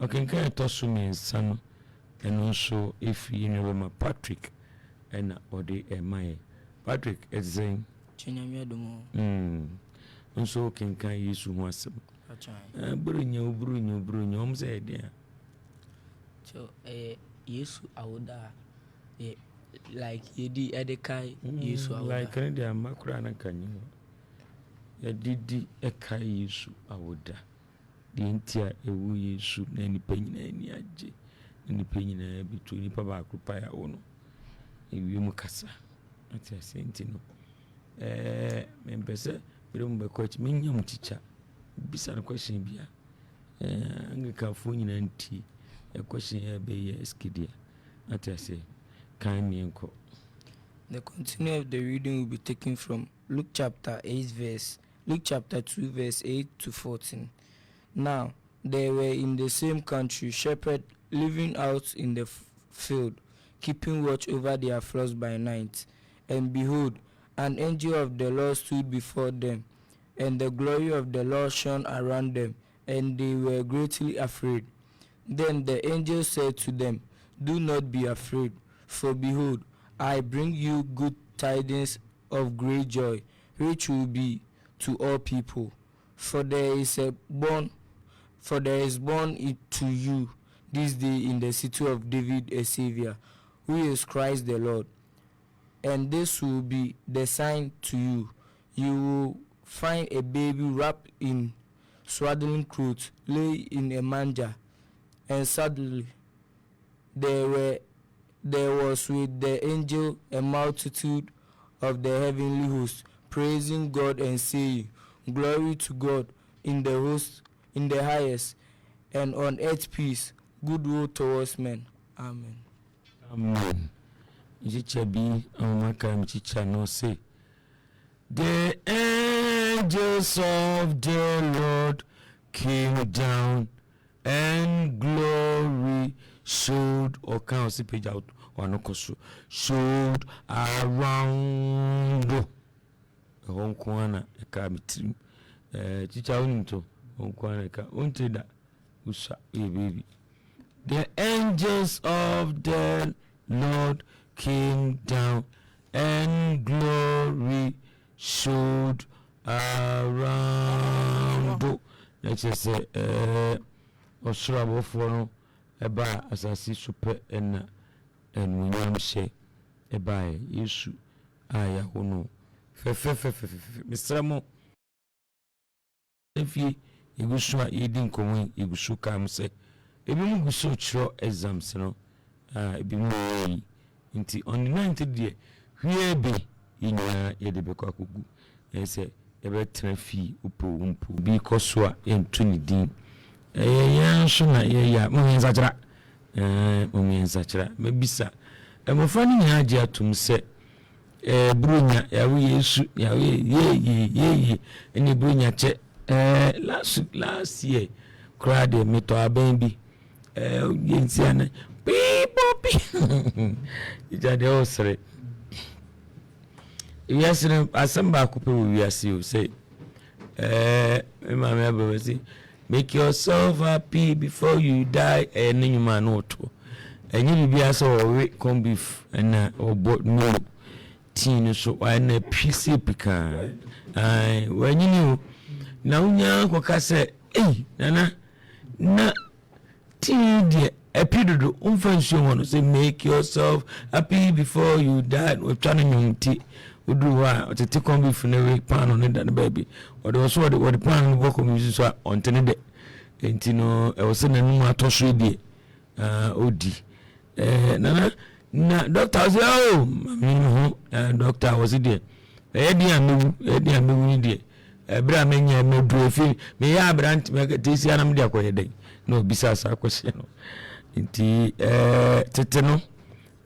ɔkenkan ɛtɔ so mmiɛnsa no ɛno nso ɛfiri yɛn nuabɛma Patrick ɛna ɔde ɛma yɛ Patrick ɛte sɛn Kyɛ Nyame adom o. Nso kenkan Yesu ho asɛm. Bere nyɛ o bere nyɛ o bere nyɛ wɔn sɛ ɛdeɛ a. So ɛyɛ Yesu awoda a yɛ like yɛdi ɛde kae Yesu awoda. Like ne deɛ amma koraa na nka nyɛ hɔ. Yɛde di ɛkae Yesu awoda. Deɛ nti a ɛwo Yesu na nnipa nyinaa ani agye na nnipa nyinaa bɛtu nipa baako pae awo no. Ewiem kasa. Ate aseɛ nti no ɛɛ mempɛ sɛ mede mo bɛkɔ akyi menya mo tikya bisa no question bi a. Eh, Anglicanfoɔ nyinaa ntie. Ɛkɔhye yɛ bɛyɛ skedeɛ. Ate aseɛ. Kan meɛnkɔ. The continue of the reading will be taken from Luke chapter 8 verse Luke chapter 2 verse 8 to 14. Now there were in the same country shepherds living out in the field, keeping watch over their flocks by night. And behold, an angel of the Lord stood before them, and the glory of the Lord shone around them, and they were greatly afraid. Then the angel said to them, Do not be afraid, for behold, I bring you good tidings of great joy, which will be to all people. For there is a born for there is born to you this day in the city of David a Savior, who is Christ the Lord. And this will be the sign to you. You will find a baby wrapped in swaddling clothes, lay in a manger. And suddenly there were there was with the angel a multitude of the heavenly host, praising God and saying, Glory to God in the host in the highest, and on earth peace, goodwill towards men. Amen. Amen. Nkyekyɛ bi ahoma kan nkyekyɛ no se The angels of the Lord came down and glory showed ɔka ɔsi pagya ɔno kɔ so showed around ɛhɔ nko ara na ɛka me tirim ɛɛ tikya wonim to ɛhɔ nko ara na ɛka wonte da wosua woyɛ baby the angels of the Lord came down and glory. showed around. Na kyerɛ sɛ ɛɛ ɔsoro abɔfoɔ no ɛbaa asase so pɛ ɛna animuonyam hyɛ ɛbaeɛ. Yesu a yɛawo no fɛfɛfɛfɛfɛ. Mesrɛ mo. Afei yɛgu so a yɛredi nkɔmmɔ yi, yɛgu so kae mo sɛ ebinom gu so rekyerɛw exams no, a ebinom reyɛ yi. Nti on the ninth deɛ, hwiaa bi yɛn nyinaa yɛde bɛkɔ akɔgu. Ɛyɛ sɛ yɛbɛtena fie, wopɛ o wompɛ o. Bi kɔ so a yɛnto ne din. Ɛyɛ yɛn ara nso na yɛyɛ a, mom yɛnsakyera. Ɛɛ, mom yɛnsakyera. Mɛbisa. Mmɔfra no nyinaa gye atom sɛ Eh buronya yawo yesu yawo ye ye ye ye ɛne buronya kyɛ eh last last year koraa deɛ metɔ abɛn bi eh yɛnsi ana piipo pi gya deɛ ɔsere wiase no asɛm baako pɛ wɔ wiase o sɛ eh me maame abɛbɛ sɛ Make yourself happy before you die ɛyɛ ne nnwom a na ɔto. Ɛnyɛ biribiara sɛ ɔwe corn beef ɛna ɔbɔ no tea no so wayɛ na pi sɛ pikaa. Ae wanyini o. Na wonya kɔka sɛ ei nana na Tea yi deɛ ɛpi dodo womfa nsuo wɔ no sɛ make yourself happy before you die na watwa no nwom nti woduru hɔ a ɔtete corn beef no we paano no da no baabi ɔde ɔso ɔde ɔde paano no bɔ corn beef so a ɔnte ne dɛ nti no ɛwɔ sɛ n'anum atɔ so deɛ ɔdi ɛɛ nana Na dɔkta ɔse oh maame no ho eh, dɔkta ɔse deɛ ɛyɛ deɛ a mewu ɛyɛ deɛ a mewu ne deɛ ɛberɛ a menya maduru efi meyɛ aberante mɛtɛsi anam de akɔyɛ dɛn na ɔbisa saa kɔhyɛ no nti ɛɛ tete no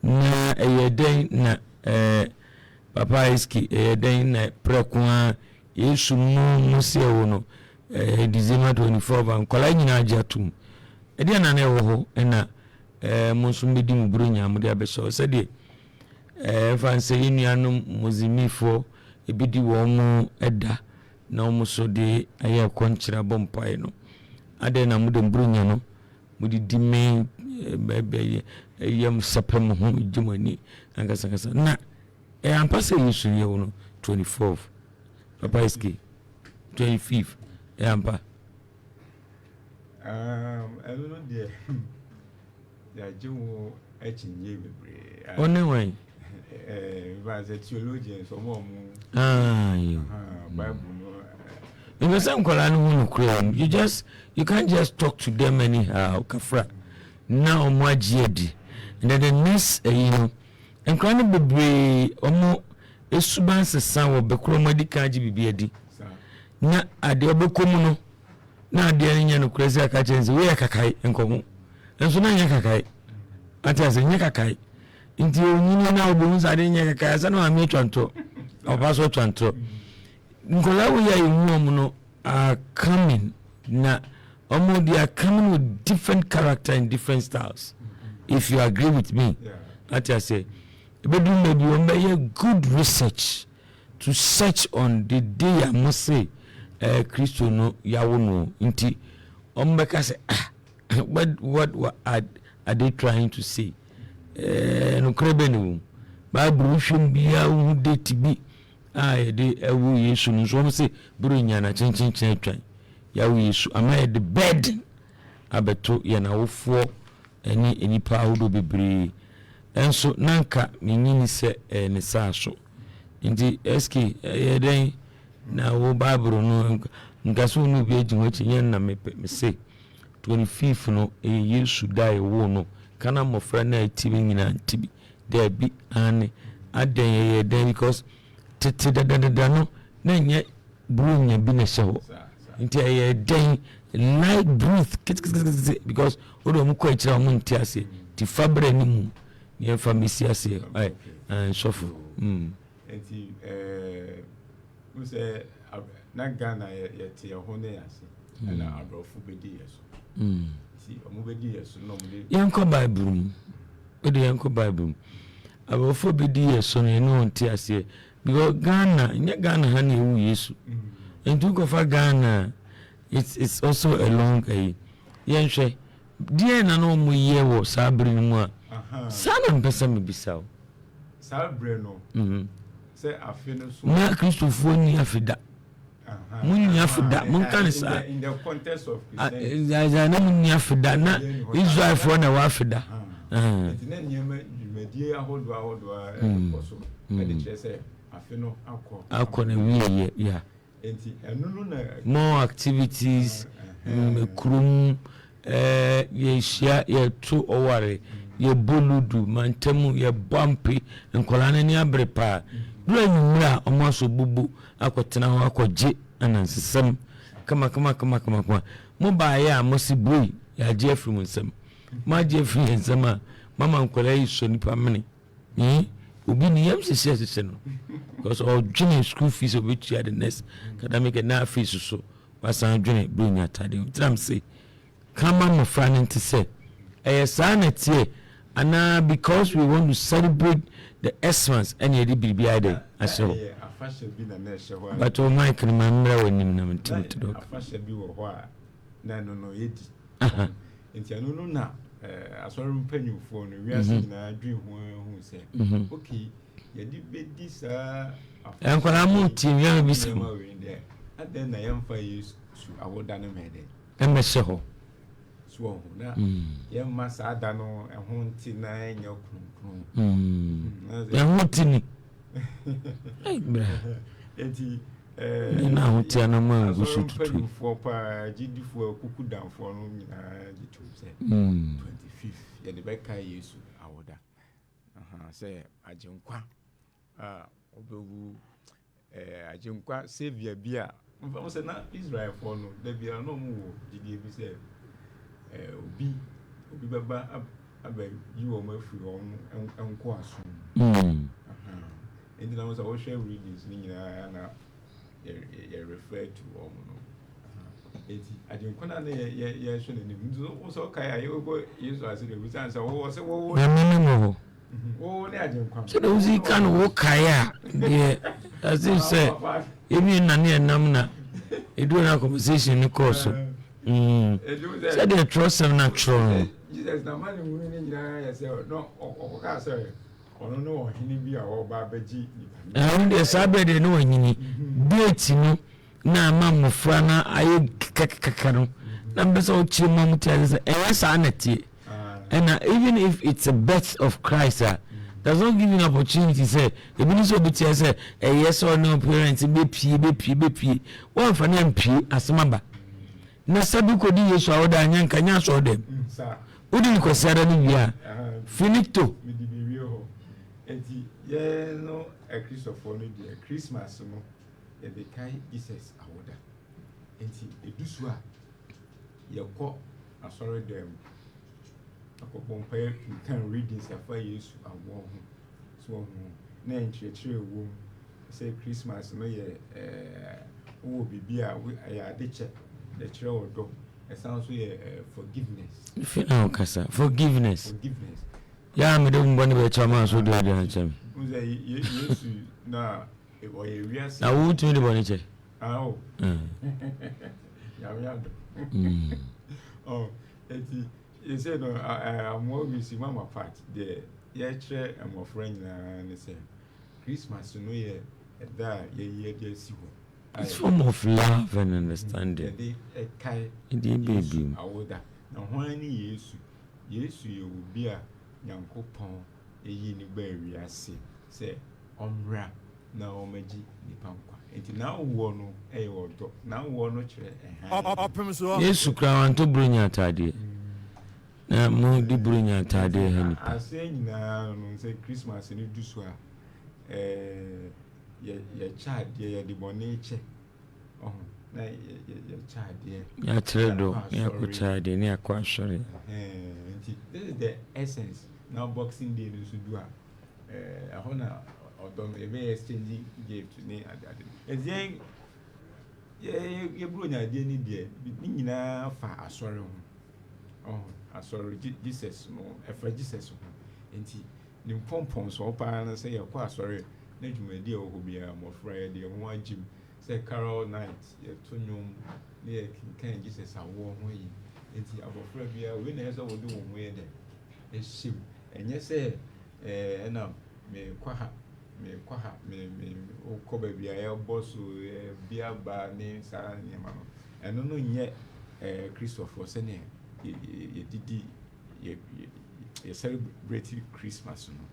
na ɛyɛ dɛn na ɛɛ papa iski ɛyɛ dɛn na prɛko a yesu mu mu sɛ wo no ɛɛ December 24 nkwadaa nyinaa agye atum ɛdeɛ na na ɛwɔ hɔ ɛna Ɛɛ, mo nso mobɛdi mo Buronya a mode abɛhyɛ hɔ sɛdeɛ ɛɛ, ɛmfa ne sɛ yɛn nuanom Muslimifoɔ ebi di wɔn da na wɔn nso de ayɛ akɔnkyerɛ abɔ mpaeɛ no. Adɛn na mode Buronya no mode di me bɛyɛ ɛyɛ mo sɛpɛ mo ho gye mo ani ankasakasa na ɛyɛ ampa sɛ Yesu yɛ wo no 24 Papa SK 25 ɛyɛ ampa. Ɛno no deɛ yɛagye ho akyinnye bebree. Wo ne wan? Mfa sɛ theologians ɔmo a ɔmo. Bible no. Mepɛ sɛ nkwadaa no hu nokorɛ wɔ mu. You just you can't just talk to them anyhow kafra na ɔmo agye adi. And then the next ɛyi no nkwadaa no bebree ɔmo esuban sesa wɔ bɛkorɔ ɔmo adi kan agye biribi adi. Na adeɛ ɔbɛkɔ mu no. na adeɛ no nyɛ nokorɛ sɛ aka kyerɛ no sɛ wei yɛ kakae nkɔ ho nso na nyɛ kakae ate ase nyɛ kakae nti onyini na wobɛhu sɛ adeɛ nyɛ kakae asɛ na maame atwa ntorɔ papa so atwa ntorɔ nkɔlaa wei a yɛhu wɔn no are coming na wɔn they are coming with different character and different styles if you agree with me ate ase ebɛduru mma bi wɔn bɛyɛ good research To search on the day a mo se eh, Kristo no yawo no nti wɔn bɛka sɛ ah what what what are, are they trying to say eh, nokorɛ bɛ ne wɔm Bible wohwɛ mu biara wohu date bi a yɛde ɛwo Yesu no nso wɔn se bere nya na kyenkyenkyen atwan yawo Yesu ama yɛde burden abɛto yɛn awofoɔ ne nnipa ahodoɔ bebree nso na nka menyini sɛ ɛyɛ ne saa so Nti SK, ɛyɛ dɛn na wo Bible no nka sɛ wo ne obi agye ho akyi nyɛ na mepɛ mese 25 no ɛyɛ Yesu da a ɛwoo no ka na mmɔfra no a ɛti bi nyinaa nti bi daabi aane adɛn ɛyɛ dɛn because tete dadadada no na ɛnyɛ buronya bi na ɛhyɛ hɔ nti ɛyɛ dɛn light breath ketekete because wode ɔmo kɔ akyire a ɔmo nte aseɛ nti fa brɛ ne mu Yɛmfa mmɛsi aseɛ ɛ nsɔfo. Mm. Nti ɛɛ n sɛ na Ghana yɛte yɛn ho ne yɛn ase mm. ɛna aborɔfo bɛdi yɛ so. Mm. Nti wɔn bɛdi yɛ so na wɔn de. Yɛnkɔ Bible mu. Wode yɛnkɔ Bible mu. Aborɔfo bɛdi yɛ so no yɛne wɔn te aseɛ because Ghana nyɛ Ghana ha na ewu Yesu. Mm. Nti wokɔfa Ghana it's it's also a long ayi. Yɛnhwɛ. Deɛn na na wɔyɛ wɔ saa bere no mu a saa na mepɛ sɛ mebisa wo. Saa berɛ no, Sɛ afe no so. Na Kristofoɔ nni afe da. Monni afe da, monka ne saa. In the context of Christianity. Na monni afe da, na Israelfoɔ na ɛwɔ afe da. Nti na nneɛma dwumadie ahodoɔ ahodoɔ a ɛkɔ so ɛde kyerɛ sɛ afe no akɔ. Akɔ na wieɛ, yeah. Nti ɛno no na. More activities, kurom, yɛhyia, yɛto ɔware, yɛbɔ ludu, mantamu, yɛbɔ ampe, nkwadaa no ani abere paa. Duru anwummerɛ a, wɔn asɔ bubu akɔtena hɔ akɔgye anansesɛm kama kama kama kama kama. Mo baeɛ a, mo se bui, yɛagye afiri mo nsam. Moagye afiri yɛn nsam a, moama nkwadaa yi sɔ nipa mene. Hmm, obi ne yam hyehyɛ hyehyɛ no because ɔdwene school fees obetua the next academic na afei soso wasan adwene bronya atade ho nti na mese ka ma mmɔfra no nte sɛ ɛyɛ saa na ɛteɛ anaa because we want to celebrate the Xmas ɛna yɛde biribi ayɛ dɛ ahyɛ hɔ. Ɛyɛ afahyɛ bi na na ɛhyɛ hɔ a. But o mic no ma mmra w'anim na mente wo te dɔk. Afahyɛ bi wɔ hɔ a na ɛno no yɛdi. Nti ɛno no na asɔre mpanyinfoɔ no wiase nyinaa dwen ho ara hu sɛ okay yɛde bɛdi saa afahyɛ. Nkwadaa mo tie wia bi sɛ. Nneɛma wei deɛ adɛn na yɛmfa Yesu awoda no mɛ dɛ. Ɛmmɛhyɛ hɔ. So wɔ ho na yɛmma saa da no ɛho nte na ɛnyɛ kronkron. Ɛho te ni. Enti Ne na ahoteɛ no ma ngu so asɔre tutu. mpanyinfoɔ paa gyidifoɔ akukudanfoɔ no nyinaa gye tom sɛ 25th yɛde bɛka Yesu awoda. Aha, sɛ agyenkwa a ɔbɛwu eh, agyenkwa saviour bi a mfa ho sɛ na Israelfoɔ no da biara na wɔn wɔ gyidie bi sɛ eh, obi obi bɛba abɛyi wɔn afiri wɔn nkoasom mu. Aha. Nti na sɛ wohwɛ readings no nyinaa na yɛ refer to wɔn no. Nti agyenkwa no a na yɛhwɛ n'anim nti wo sɛ wokae a yɛbɛkɔ Yesu ase de obisa sɛ wowɔ sɛ wowo Nyame ne mo hɔ. Wo ne agyenkwa no. Sɛdeɛ wosi ka no wokae a deɛ as if sɛ yɛmie nna ne ɛnam na ɛduro na conversation no kɔɔ so. Sɛdeɛ twerɛsɛm no atwerɛ no. Jesus na ma ne hunu no nyinaa yɛ sɛ na ɔkɔkaa sɛ ɔno ne ɔhene bi a ɔreba abɛgye nipa. Ɛno deɛ saa berɛ deɛ ne wanyini. Date no na ama mmɔfra no ayɛ kɛkɛkɛkɛ no na mpɛ sɛ ɔkyerɛ mu a wɔte ase sɛ ɛnyɛ saa na ɛteɛ. Ɛna even if it's a birth of Christ a does not give you an opportunity sɛ ebi ne sɛ obi teɛ sɛ ɛyɛ sɛ ɔne parents bɛpie bɛpie bɛpie wɔamfa no ampie asɛm aba. Na sɛ bi kɔdi Yesu awoda a, nyɛ nka nyɛ asɔre dɛm. Wodi no Kwasiada no wie a, finito. Mede bɛwie hɔ. Enti yɛn no Akristofoɔ no deɛ, Christmas no, yɛde kae Jesus awoda. Enti ɛdu so a, yɛkɔ asɔre dɛm akɔbɔ mpaeɛ kenkan readings afa Yesu awoɔ ho. So wahu? Na nkyerɛkyerɛ wɔ mu sɛ Christmas no yɛ ɛɛ wowɔ biribi a ɛyɛ adekyɛ, ɛkyerɛ ɔdɔ, ɛsan nso yɛ ɛɛ forgiveness. Fi na ɔkasa forgiveness. Forgiveness. Yɛ a mede mbɔ ne bɛkyɛ ɔma so de ɔde akyɛ me. N sɛ Yesu na ɔyɛ wiase. Na wotumi de bɔne kyɛ. Ah o. Nyame adom. Oh, eti yɛsɛ no amoa wisi mama part deɛ yɛkyerɛ mmɔfra nyinaa ne sɛ Christmas no yɛ ɛda a yɛyi ɛde asi hɔ. It's form of love and understanding. Yɛde ɛkae Yesu awoda. Na hwan ne Yesu? Yesu yɛ obi a Nyankopɔn eyi no baa wiase sɛ ɔmmra na ɔmmɛgye nnipa nkwa. Enti n'awoɔ no yɛ ɔdɔ. N'awoɔ no kyerɛ hann. Yesu koraa wantɔ Buronya ataadeɛ. Na mo de Buronya ataadeɛ ha nipa. Aseɛ nyinaa no sɛ Christmas no du so a, ɛɛ yɛkyɛ adeɛ, yɛde bɔne kyɛ. Ɔho na yɛkyɛ adeɛ. Yɛakyerɛ dɔ, na yɛakɔkyɛ adeɛ, na yɛakɔ asɔre. Nti this is the essence. Na Boxing Day no nso du a, ɛhɔ na ɔdɔ no yɛbɛyɛ exchange gift ne ade ade. Nti yɛn yɛ yɛ Buronya adeɛ ne deɛ ne nyinaa fa asɔre ho. Ɔho asɔre Jesus no ɛfa Jesus ho. Nti ne mpɔmpɔnsoɔ paa no sɛ yɛkɔ asɔre na dwumadi a ɛwɔ hɔ biara mmɔfra yɛde yɛn ho agye mu sɛ carol night yɛto nnwom na yɛkenkan Jesus awoɔ ho yi. Nti abɔfra biara wei na ɛyɛ sɛ wode wo ho yɛ dɛ ɛhyɛ mu. Ɛnyɛ sɛ ɛɛ ɛna mekɔ ha. Mekɔ ha, me, me, wokɔ baabi a yɛbɔ so, bi aba ne saa nneɛma no. Ɛno no nyɛ eh, Kristofoɔ sɛdeɛ yɛdidi, yɛ, yɛ celebrate Christmas no.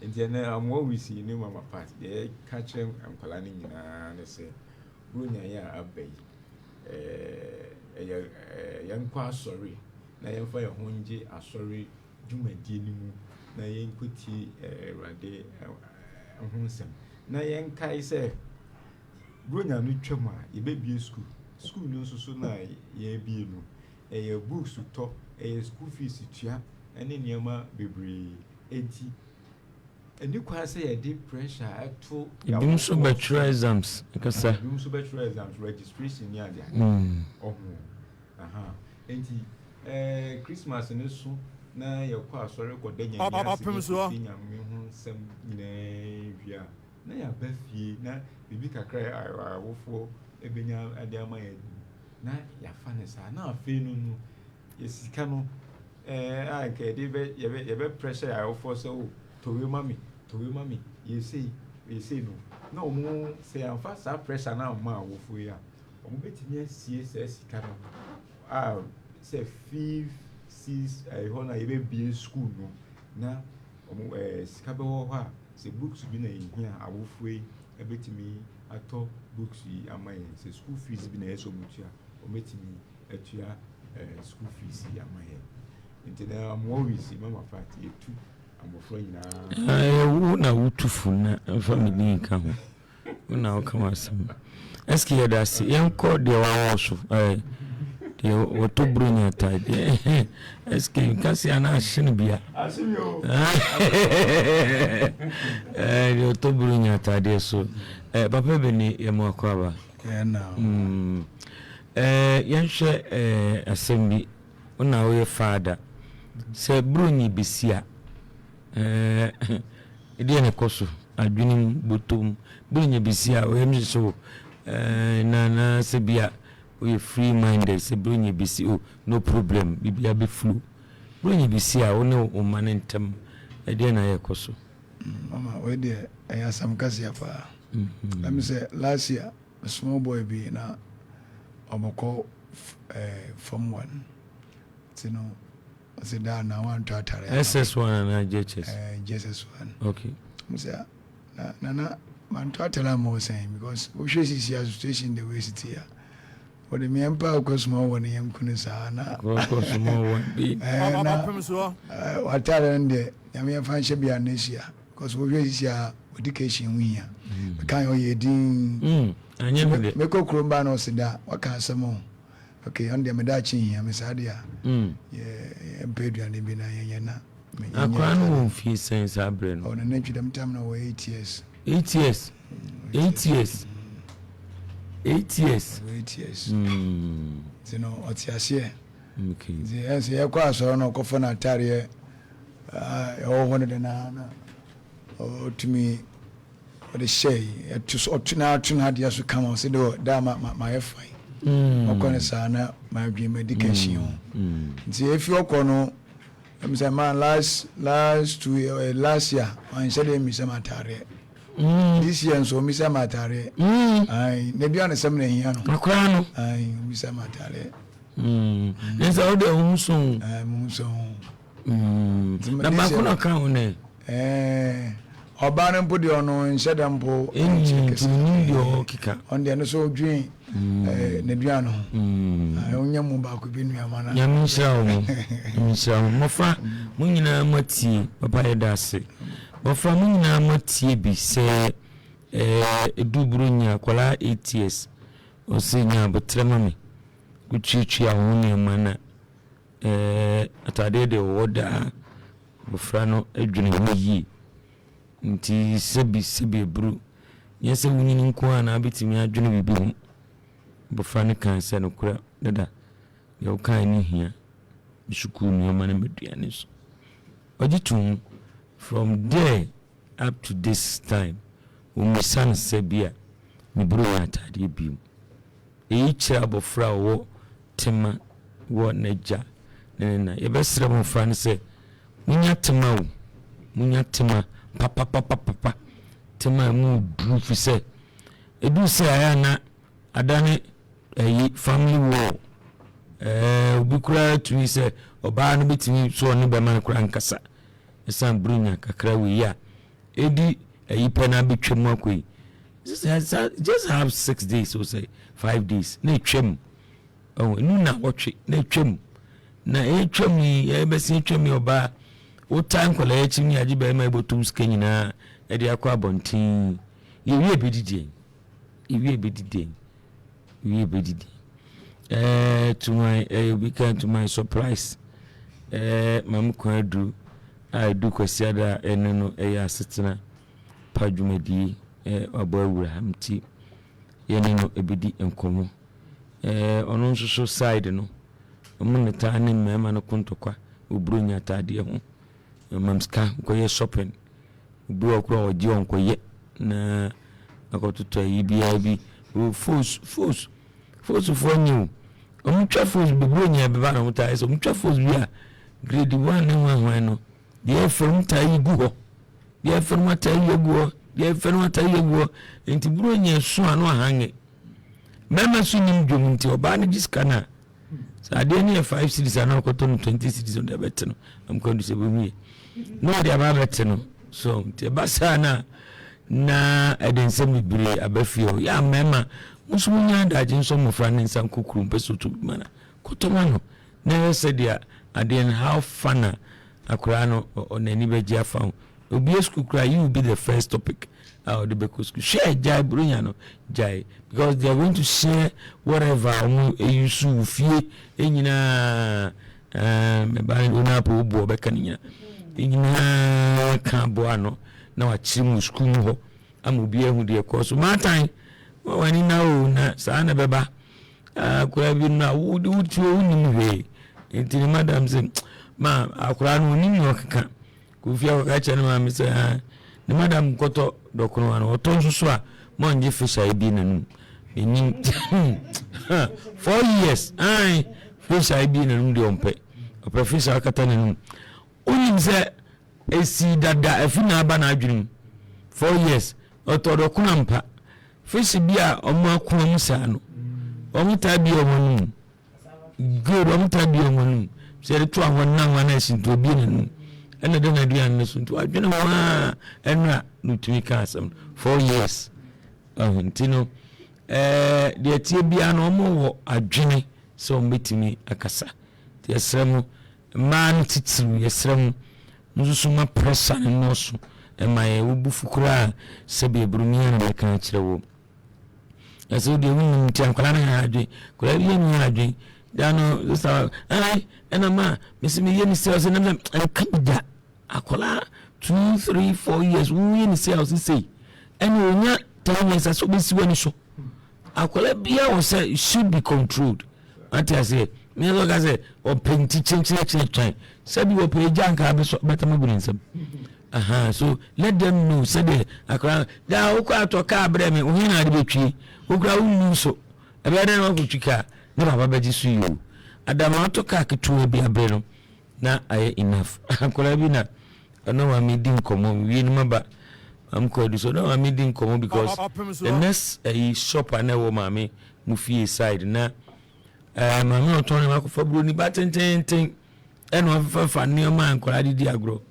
Nti ɛnɛ amoa wisi ne mama part, deɛ yɛka kyerɛ nkwadaa no nyinaa ne sɛ, Buronya yi a aba yi, eh, ɛyɛ eh, yɛnkɔ asɔre na yɛmfa yɛn ho ngye asɔre dwumadie no mu na yɛnkɔtie Awurade ho nsɛm. Na yɛnkae sɛ Buronya no twam a, yɛbɛbie sukuu. Sukuu no nso so na yɛrebie no, ɛyɛ books tɔ, ɛyɛ school fees tua ne nneɛma bebree. Enti, ɛni kwan sɛ yɛde pressure ɛto Ebinom nso bɛtwerɛ exams ankasa. Ebinom nso bɛtwerɛ exams, registration ne adeade. Ɔho. Aha. Enti, eh, Christmas no so na yɛkɔ asɔre kɔda Nyame ase ne kɔtie Nyame ho nsɛm nyinaa wie a, na yɛaba fie na biribi kakra a awofoɔ bɛnya de ama yɛn na yɛafa no saa. Na afei no no, yɛ sika no eh, a nka yɛde bɛ yɛbɛ yɛbɛ pressure yɛ awofoɔ sɛ o tɔ wei ma me, tɔ wei ma me, yɛ sei, yɛ sei no. Na wɔn sɛ yɛamfa saa pressure no amma awofoɔ yi a, wɔbɛtumi asie saa sika no a sɛ fifth, sixth ɛhɔ na yɛbɛbie school no na wɔn ɛɛ sika bɛwɔ hɔ a sɛ books bi na yɛhia a awofoɔ yi bɛtumi atɔ books yi ama yɛn, sɛ school fees bi na ɛyɛ sɛ wɔtua wɔbɛtumi atua ɛɛ school fees yi ama yɛn. Nti na always mama fat yɛtu abɔfra nyinaa. Ɛɛ wo na wotu fo na mfa me din nka ho. Wo na woka w'asɛm. Ɛske yɛda ase. Yɛnkɔ deɛ wawɔ so. Ɛɛ deɛ wɔtɔ buronya ataadeɛ. Ɛske nkase ana ahye no bia. Ɛɛ deɛ ɔtɔ buronya ataadeɛ so. Ɛɛ papa bɛni yɛ mo akɔ aba. Mm. Ɛɛ yɛnhwɛ ɛɛ asɛm bi. Wo na woyɛ father. Sɛ buronyi besi a. Ɛɛ ɛdeɛn na ɛkɔ so adwene mu, bɔtɔ mu? Bere nya besi a, ɔyam hyehye wo ɛɛ na na sɛ bi a woyɛ free minded sɛ bere nya besi oh no problem biribiara bɛ flow. Bere nya besi a wo ne wo mma no ntam ɛdeɛn na ayɛ ɛkɔ so? Mama wei deɛ ɛyɛ asɛm kɛseɛ paa. Ɛmi sɛ last year small boy bi na ɔbɛkɔ ɛɛ form one ti no. Ɔse daa na wantɔ atare ama me. SS1 anaa JHS? Eh, JSS1. Okay. Mo sɛ na nana mantɔ atare ama wo sɛn because wohwɛ sisi a situation the way siti a wɔde meɛ mpa akɔ soma wɔ ne yɛn kunu saa na kɔ soma wɔ bi eh, na eh, watare no deɛ nyame yɛmfa nhyɛ bia next year because wohwɛ sisi a education ho hia meka yɛ ɔyɛ din mekɔ kurom baa na ɔse da waka asɛm o Okay, ɔno deɛ me daakye nhia me saa deɛ a yɛ mpɛ aduane bi na yɛnyɛ na Akwadaa no wɔ mfie sɛn saa berɛ no? Ɔno nantwi dɛm tam na wɔ 8 years. 8 years. 8 years. 8 years. Wɔ 8 years. Nti no ɔte aseɛ. Okay. Nti ɛsɛ yɛkɔ asɔre no ɔkɔfa n'ataadeɛ ɛwɔ hɔ no de na na ɔtumi ɔde hyɛɛ yi ɛto so ɔto na ato n'adeɛ so kama ɔsɛ dɛ daa ma ma ma yɛ fine ɔkɔ ne saa na ma adwene ma di kanhyi ho nti efi ɔkɔ no ɛmu sɛ ma last last two year eh, last year wanhyɛ dɛ mmisa ma ataadeɛ this year nso ɔmmisa ma ataadeɛ ayi na ebi anasɛm na ehia no akora no ayi ɔmmisa ma ataadeɛ ne sɛ wode wo ho so ayi mo ho so na baako na ɔka ho nɛ ɔbaa no mpo deɛ ɔno nhyɛ da mpo nkyerɛ kɛse nim deɛ ɔkeka ɔno deɛ no so ɔdwen n'aduane ho ɔnya mu baako bi nnuama no Nyame nhyira wo mo Nyame nhyira wo mmɔfra mo nyinaa moatie papa yɛda ase mmɔfra mo nyinaa moatie bi sɛ ɛdu buro nya akwadaa 8 years ɔsɛ nya abotrɛ ma me wotuatua wo ho nneɛma na Ataadeɛ deɛ wɔwɔ daa. Abɔfra no dwene ho yie. Nti sɛbi sɛbi aburu, nyɛ sɛ wonyini nko ara na wobɛtumi adwene biribi ho. Abɔfra no kaa sɛ, nokorɛ dada, deɛ wokaeɛ no hia. Me sukuu nneɛma ne m'aduane nso. Ɔgye too mu. From there up to this time, wɔmmisa no sɛ bi a ne buru yɛ ataadeɛ bio. Eyi kyerɛ abofra a ɔwɔ tema wɔ n'agya ne ne na. Yɛbɛsrɛ mmofra no sɛ, Munnya tema o, munnya tema. papapapapa, tema a ɛmu duru fi sɛ ɛduru sɛ ayɛ a na adane ɛyi family war. Ɛɛ obi koraa tumi sɛ ɔbaa no bɛtumi so ɔne bɛma no koraa nkasa ɛsan buronya kakra wei a ɛdi ɛyi pɛ no abɛtwa mu akɔ yi. Just have 6 days or say 5 days na ɛtwam. Ɔho ɛnu na wɔtwe na ɛtwam na ɛtwam yi ɛbɛsi ɛtwam yi. Ɔbaa wotaa nkwadaa akyi ne agye bɛrima ɛbɔtum sika nyinaa ɛde akɔ abɔnten. Yɛwie bɛdidi, yɛwie bɛdidi, yɛwie bɛdidi. To my obi kan to my surprise, maame kwan aduru a ɛdu Kwasiada a ɛno no ɛyɛ asetena pa dwumadie. Wabɔ awura ha nti yɛne no ɛbɛdi nkɔmmɔ. Ɔno nso so side no ɔmo ne taa ne mmarima no ko ntɔkwa. Oburo nya ataadeɛ ho mam sika nkɔyɛ shopping. Obi wɔ koraa ɔgye ɔnkɔyɛ na akɔtotɔ ayi biara bi o. Fos fos fosfoɔ nye o. Ɔmo twa fos bebree nya bɛba na ɔmo taa sɛ ɔmo twa fos bi a grade one ne hwan hwan no deɛ ɛfɛ ɔmo taa yi gu hɔ, deɛ ɛfɛ no taa yi agu hɔ, deɛ ɛfɛ no taa yi agu hɔ. Nti buro nya so ano ahange mmarima so nim dwom. Nti ɔbaa no gye sika no a sɛ adeɛ no yɛ 5 cedis ana ɔkɔtɔ no 20 cedis, ɔde abɛte no amkɔdu sɛ bɛhu yɛ na ɔde aba abɛte no so. Nti ɛba saa no a na ɛde nsɛm bebree aba fie hɔ. Yɛ mmarima mo nso monya adagye nso mmɔfra ne nsa nkɔ kurom pɛ sɛ ɔtɔ bi ma no kɔtɔ ma no na ɛyɛ sɛdeɛ adeɛ no how fa na akwaraa no n'ani bɛgye afa ho. Obi sukuu koraa, you will be the first topic a ɔde bɛkɔ sukuu. Hwɛ, gyae buronya no, gyae, because they are going to share whatever ɔmo eyi so wɔ fie nyinaa. Mɛba no onapo obu ɔbɛka ne nyinaa nyinaa ka aboa no na wakyerɛ mu sukuu mu hɔ ama obi ahu deɛ ɛkɔ so. Maatan wani na o na saa na bɛba akwaraa bi no a wode wotuo wonim hwee. Nti ne madam sɛ ma akwaraa no onim nea ɔkeka. Kofi akɔka kyerɛ ne maame sɛ ah, ne madam nkɔtɔ dɔkono ano ɔtɔ nso so a ma ɔngye fish a ebi n'anum n'anim 4 years ae fish a ebi n'anum deɛ ɔmpɛ, ɔpɛ fish a akata n'anum. Wonim sɛ esi dada afi na aba n'adwene mu 4 years ɔtɔ dɔkono ampa fish bi a ɔmo akoa mu saa no ɔmo taa bi ɔmo anum good, ɔmo taa bi ɔmo anum sɛ yɛde to ahɔ nam ana esi nti obi n'anum ɛna de n'aduane no so. Nti wadwene ho a ɛnura na otumi ka asɛm 4 years ɔho. Nti no deɛ tie biara no ɔmo wɔ adwene sɛ ɔmo bɛtumi akasa. Nti yɛsrɛ mo mmaa no titiriw, yɛsrɛ mo mo nso so ma pressure no nnɔɔso ɛma yɛ wo bufu koraa sɛbi eburumi a na bɛka akyerɛ wo ɛsɛ deɛ wonim. Nti akwadaa no ha adwen, akwadaa bi yɛ ne ha adwen da no sista ɛn ɛna ma mesi mi yɛ ne sɛ ɔsɛ nam sɛ ɛnka bi da. Akwadaa 2, 3, 4 years woyɛ ne sɛ ɔsɛ sei ɛna onya 10 years asɛ ɔbɛsi w'ani so. Akwadaa biara wɔ sɛ should be controlled. Ate aseɛ? Mmea sɛ ɔka sɛ ɔpɛ nti kyenkyerɛkyerɛ twan sɛbi wɔpɛ egya nka abɛsɔ bɛtɛm agu ne nsam. Aha, so let them know sɛdeɛ akwadaa daa wokɔ atɔ kaa brɛ me wohe na ade bɛtwie wokura wonnu so ɛbɛyɛ dɛ na wakɔtwi kaa ne papa bɛgye so yi o. Adama atɔ kaa ketewa bi abere no na ayɛ enough. Akwadaa bi na ɔno maame di nkɔmmɔ wie no maba maame kɔ adu so ɔno maame di nkɔmmɔ because the next ɛyi shop a na ɛwɔ maame mu fie side na maame ɔtɔn ne ma akɔfa buroni ba tententen ɛna wafefafa nneɛma a nkwadaa de di agorɔ.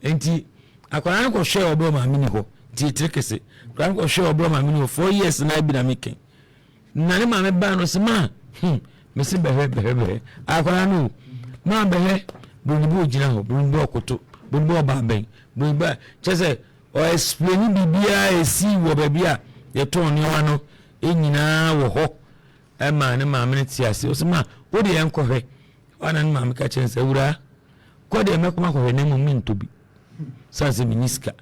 Nti akwadaa no kɔhwɛ ɔbrɔ maame ni hɔ nti etiri kɛse. Akwadaa no kɔhwɛ ɔbrɔ maame ni hɔ 4 years na ebi na mi kɛn na ne maame baa no sɛ maa mesi bɛhwɛ bɛhwɛ bɛhwɛ akwadaa no maa bɛhwɛ buroni bi ogyina hɔ, buroni bi ɔkoto, buroni bi ɔba abɛn, buroni bi kyɛ sɛ ɔexplain biribiara esi wɔ baabi a yɛtɔn nneɛma no nyinaa wɔ hɔ ɛma ne maame no te ase. Ɔsɛ maa o deɛ nkɔhwɛ ɔna ne maame ka kyerɛ sɛ wura kɔ deɛ mɛkɔm akɔhwɛ na mmom mentɔ bi san sɛ menni sika.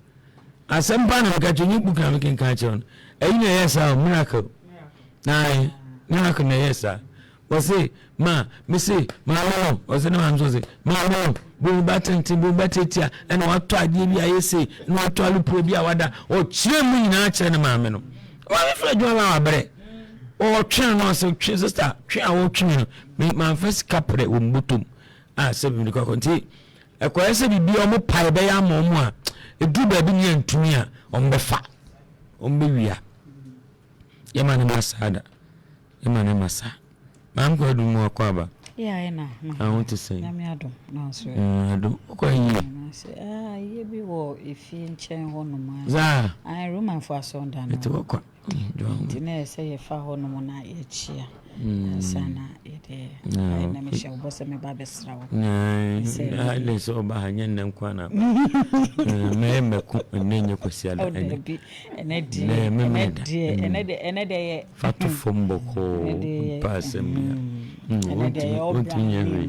Asɛm paa na meka kyerɛ nye book na mekenkan kyerɛ no. Ɛyi na ɛyɛ saa o, miracle na miracle na ɛyɛ saa. Wɔse ma mese maame no ɔse ne maame so ɔse maame no buroni ba tenten, buroni ba tiatia ɛna watɔ adeɛ bi a ayɛ sei ɛna watɔ alupro bi a wada ɔkyerɛ mu nyinaa kyerɛ ne maame no. Maame fira adwuma ma wabrɛ ɔtwe no ɔsɛ twe sista twe a wɔtwe no me mamfa sika prɛ wɔ mbɔtɔm a sɛ bi kɔkɔ. Nti ɛkɔyɛ sɛ biribi a ɔmo pae bɛyɛ ama ɔmo a Ɛduru baabi ne yɛntumi a, wɔbɛfa, wɔbɛwia. Yɛma no ma saa da. Yɛma no ma saa. Maame kɔ adu mu akɔ aba. Yeah, ɛna. Aho te sɛn? Nyame adom. Na nso. Mm, adom. Wokɔ yie. Ah, yie bi wɔ efie nkyɛn hɔ nom. Zaa. Ah, Romanfo asɔndan no. Ɛte hɔ kwa. Nti na ɛsɛ sɛ yɛfa hɔnom na yɛkyia ansa na yɛde ayɛ na mehyɛ wo bɔ sɛ mɛba abɛsra wo. Ne sɛ ɔba ha nyɛ nnɛ nko na mɛyɛ mmɛko ɛnnɛ nyɛ kwasiada ɛnɛ ɛnɛ deɛ ɛnɛ deɛ ɛnɛ deɛ ɛnɛ deɛ yɛ fa to fam bɔkɔɔ mpa asɛm bia ɛnɛ deɛ yɛ ɔbra nyɛ hwee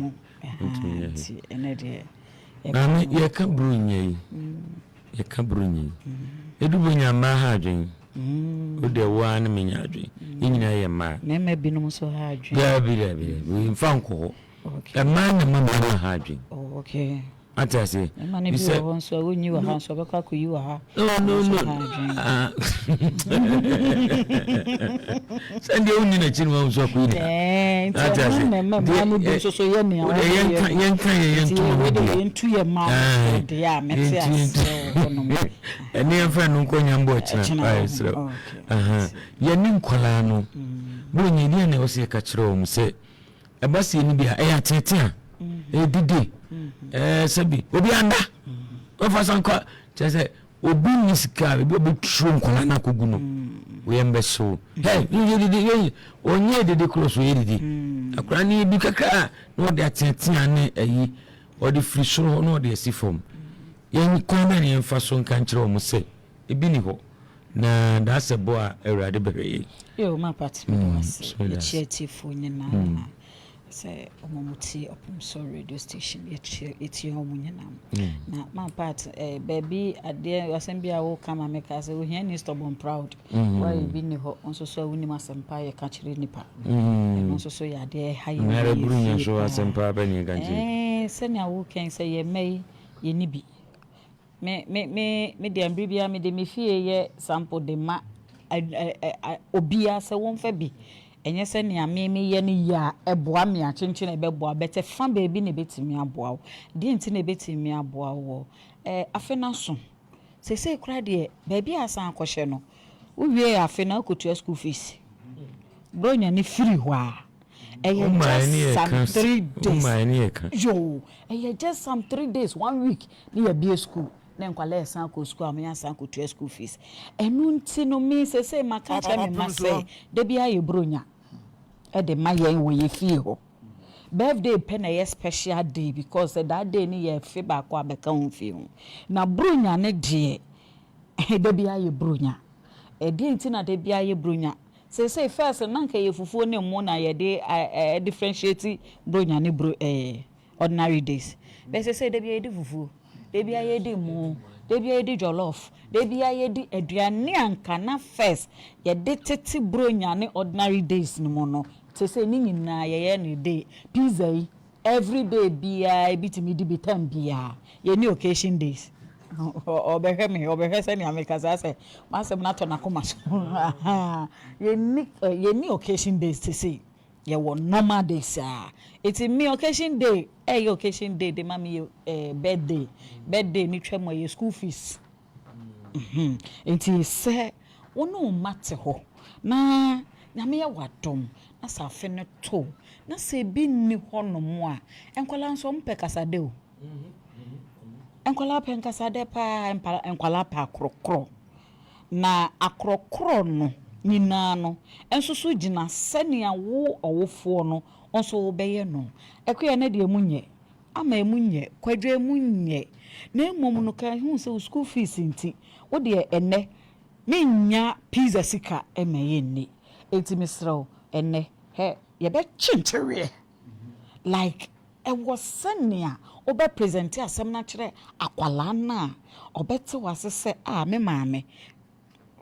ntumi nyɛ hwee ɛnɛ deɛ Maame yɛka buronya yi Yɛka Buronyi. Edu Buronya mmaa ha adwen. Wo deɛ wo ara ne me nya adwen. Yɛn nyinaa yɛ mmaa. Mmarima binom nso ha adwen. Daabi daabi daabi nfa nkɔ hɔ. Mmaa na ɛma mmarima ha adwen. Oh okay. Ate aseɛ. Mmarima no bi wɔ hɔ nso a wonyi wɔ ha nso ɔbɛkɔ akɔyi wɔ ha. No no no. Sɛdeɛ wonni n'akyi no wahu so akɔyi ne ha. Nti ɛno na ɛma mmaa no bi nso so yɛ nea wɔyɛ no. Yɛnka yɛn yɛn ntoma ho deɛ. Yɛntu yɛn mmaa no so deɛ a mɛte aseɛ wɔ hɔnom. Ɛne yɛmfa ɛno nkɔ nyambɔ ɔkyena ayɛ serɛ. Yɛne nkwadaa no bro nyɛ deɛ na ɛwɔ sɛ yɛka kyerɛ wɔn sɛ ɛba sɛ yɛne bi a ɛyɛ ateatea ɛyɛ dide ɛɛ sɛbi obi anda wɔfa sa nkɔ kyerɛ sɛ Obi nni sika a baabi a ɔbɛturo nkwadaa no akɔgu no, wo yam bɛhye wo. Hɛ, yɛ didi, yɛ ɔnyɛ didi korɔ so yɛ didi. Akwadaa no yɛ bi kakra a na ɔde ateatea ne ayi, ɔde firi soro hɔ na ɔde asi fam. Yɛn kwan bɛn na yɛmfa so nka nkyerɛ wɔn sɛ ebi ni hɔ na daasɛ bɔ a Awurade bɛhwɛ yɛn. Yo, ma part meda wo ase. Yɛkyia atiefoɔ nyinaa. Sɛ ɔmo mo tie ɔpem radio station yɛtie yɛtie ɔmo nyinaa na ma part eh, baabi adeɛ asɛm bi a woka ma meka sɛ ohia ni stubborn proud mm. wayɛ bi ni hɔ nso so a wonim asɛmpa yɛ ka kyerɛ nipa mm. ɛno nso so yɛ adeɛ ɛha yɛ wɔ yɛ fie paa eh, sɛnea wokɛn sɛ yɛ mma yi yɛni bi Me me me me deɛ bere biara mede me fie yɛ sample de ma obiara sɛ wɔmfa bi. Ɛnyɛ sɛ nea me meyɛ no yie a ɛboa me a kyenkyen a ɛbɛboa but ɛfa baabi na ɛbɛtumi aboa wo. Deɛ nti na ɛbɛtumi aboa wo wɔ afe no aso. Seesei koraa deɛ baabi a asan akɔhyɛ no, wowie afe no a wokɔtua school fees. Buronya no firi hɔ a, ɛyɛ just some 3 days. Yoo, ɛyɛ just some 3 days, one week ne yɛabue sukuu na nkwadaa resan akɔ sukuu a wɔasan akɔtua school fees. Ɛno nti no me seesei maka akyerɛ me mma sɛ da biara yɛ Buronya de ma yɛn wɔ yɛn fie hɔ. Birthday pɛ na ɛyɛ special day because sɛ that day no yɛ afe baako a bɛka wo mfie ho. Na Buronya no deɛ da biara yɛ Buronya. Ɛdeɛn nti na da biara yɛ Buronya? Seesei first no na anka ɛyɛ fufuo ne mmo na yɛde differentiate Buronya ne buro ɛɛ. Ordinary days. But sesei da biara yɛdi fufuo, da biara yɛdi mmoo, da biara yɛdi jollof, da biara yɛdi aduane a nka na first yɛde tete Buronya ne ordinary days no mu no, sesei ne nyinaa yɛyɛ no day. Pizza yi, every day biara ebi tumi di bi time biara. Yɛnni occasion days. Ɔbɛhwɛ me, ɔbɛhwɛ sɛnea mekasa asɛ m'asɛm no atɔ n'akoma so. Yɛnni, yɛnni occasion days sesei. Yɛwɔ normal days a. Nti me occasion day ɛyɛ occasion day de ma me yɛ eh, birthday. Birthday no twa mu a ɛyɛ school fees. Mhm. Nti sɛ wo ne wo mma te hɔ na Nyame yɛ wo adom na sɛ afe no to na sɛ ebi nni hɔnom a, nkwadaa nso wɔpɛ kasadɛ o. Nkwadaa pɛ nkasadɛ paa, nkwadaa pɛ akorɔkorɔ. Na akorɔkorɔ no nyinaa no nso so gyina sɛnea wo ɔwofoɔ no nso wobɛyɛ no. Akua ɛnnɛ deɛ emu nyɛ, Ama emu nyɛ, Kwadwo emu nyɛ. Na mmom no ka hu sɛ wo school fees nti, wo deɛ ɛnnɛ mennya pizza sika mma yɛnni. Enti mesrɛ wo ɛnnɛ hɛ yɛbɛkye nkyeweɛ like Ɛwɔ sɛnea wobɛ presente asɛm no akyerɛ akwadaa no a, ɔbɛte wo ase sɛ ah me maame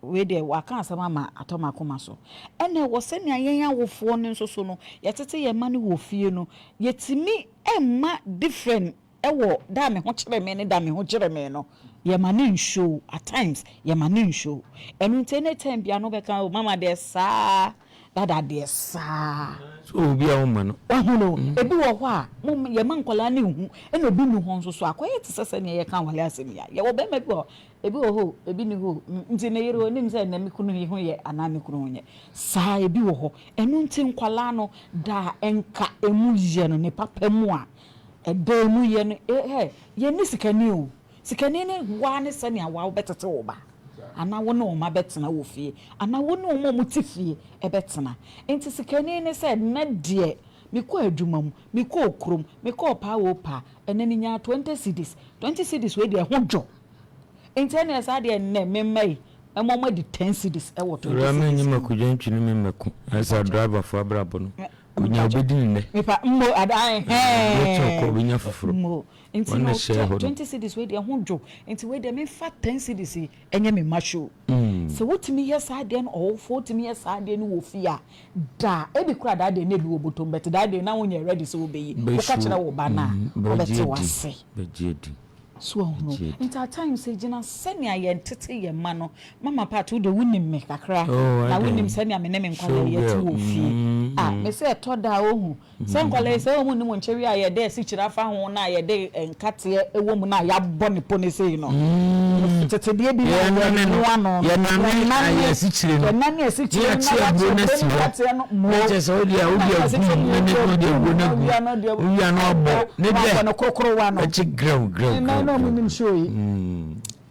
wei deɛ waka asɛm ama atɔ m'akoma so. Ɛna ɛwɔ sɛnea yɛn awofoɔ no nso so no, yɛtete yɛn mma no wɔ fie no, yɛtumi mma different wɔ da a me ho kyere me ne da a me ho kyere me no, yɛma no nshow, at times yɛma no nshow. Ɛno nti any time biara no wobɛka oh mama deɛ saa. Dada deɛ saa. So obi a womma no. Wahu no? Ebi wɔ hɔ a, mom, yɛma nkwadaa no nhu, ɛna ebi nni hɔ nso so a, akɔyɛ te sɛ sɛdeɛ yɛka aware asɛm yi a, yɛwɔ barima bi wɔ hɔ, ebi wɔ hɔ o, ebi nni hɔ o, nti ne yere ɔnim sɛ ɛnnɛ me kunu yi ho yɛ anaa me kunu ho nyɛ. Saa, ebi wɔ hɔ. Ɛno nti nkwadaa no, da a nka emu yɛ no, ne papa mu a, ɛda emu yɛ no, eh, hɛ, yɛnni sikani o. Sikani ne wo ara ne sɛnea wobɛtete wo ba. Anaa wo ne wo mma bɛtena wɔ fie, anaa wo ne wɔn a wɔte fie bɛtena. Enti sikani ne sɛ, nnɛ deɛ, mekɔɔ adwuma mu, mekɔɔ kurom, mekɔɔ paa oo paa, ɛnnɛ menyaa 20 cedis. 20 cedis wei deɛ, ɛho dwo. Enti ɛnneɛ saa deɛ nnɛ me mma yi, mɛma wɔadi 10 cedis wɔ 20 Awuraa cedis menye no mu. makogya ntwi ne me mmɛko. Ayɛ sɛ adriverfoɔ abrabɔ no. Onya obɛdi ne nnɛ. Mepa, mmo, ada, Adeɛ kye ɔkɔ ɛhɛɛ. obɛnya foforɔ. Mmo. Nti Wɔn no na ɛhyɛɛ hɔ no. 20 cedis wei deɛ ɛho dwo nti wei deɛ menfa 10 cedis yi ɛnyɛ me mma show. Sɛ wotumi yɛ saa adeɛ no ɔwofoɔ wotumi yɛ saa adeɛ no wɔ fie a da ebi koraa that day na ebi wɔ bɔtɔm but that day na wonyɛ ready sɛ wobɛyi woka kyerɛ wo ba no a ɔbɛte wo ase. Bɛgye adi. So wahunu? Nti at times egyina sɛnea yɛn tete yɛn mma no. Mama Pat wo deɛ wonim me kakra na wonim sɛnea me ne me nkwadaa yi yɛte wɔ fie. Ah mese ɛtɔ da a wohu Sɛ nkwadaa yi sɛ wɔn nnim nkyewe a yɛde asikyire afa ho na yɛde nkateɛ wɔ mu na yɛabɔ ne pone sei no, tete deɛ bi na yɛnoa no, yɛnane asikyire no, yɛnane asikyire no na yɛakye aburo ne nkateɛ no mo, na kyerɛ sɛ wode a wode agu mu na ne wode aburo no agu mu, wowia no abɔ ne dɛ abɔ no korokorowa no, ɛkye grɛw grɛw grɛw. Na wɔn nim show yi,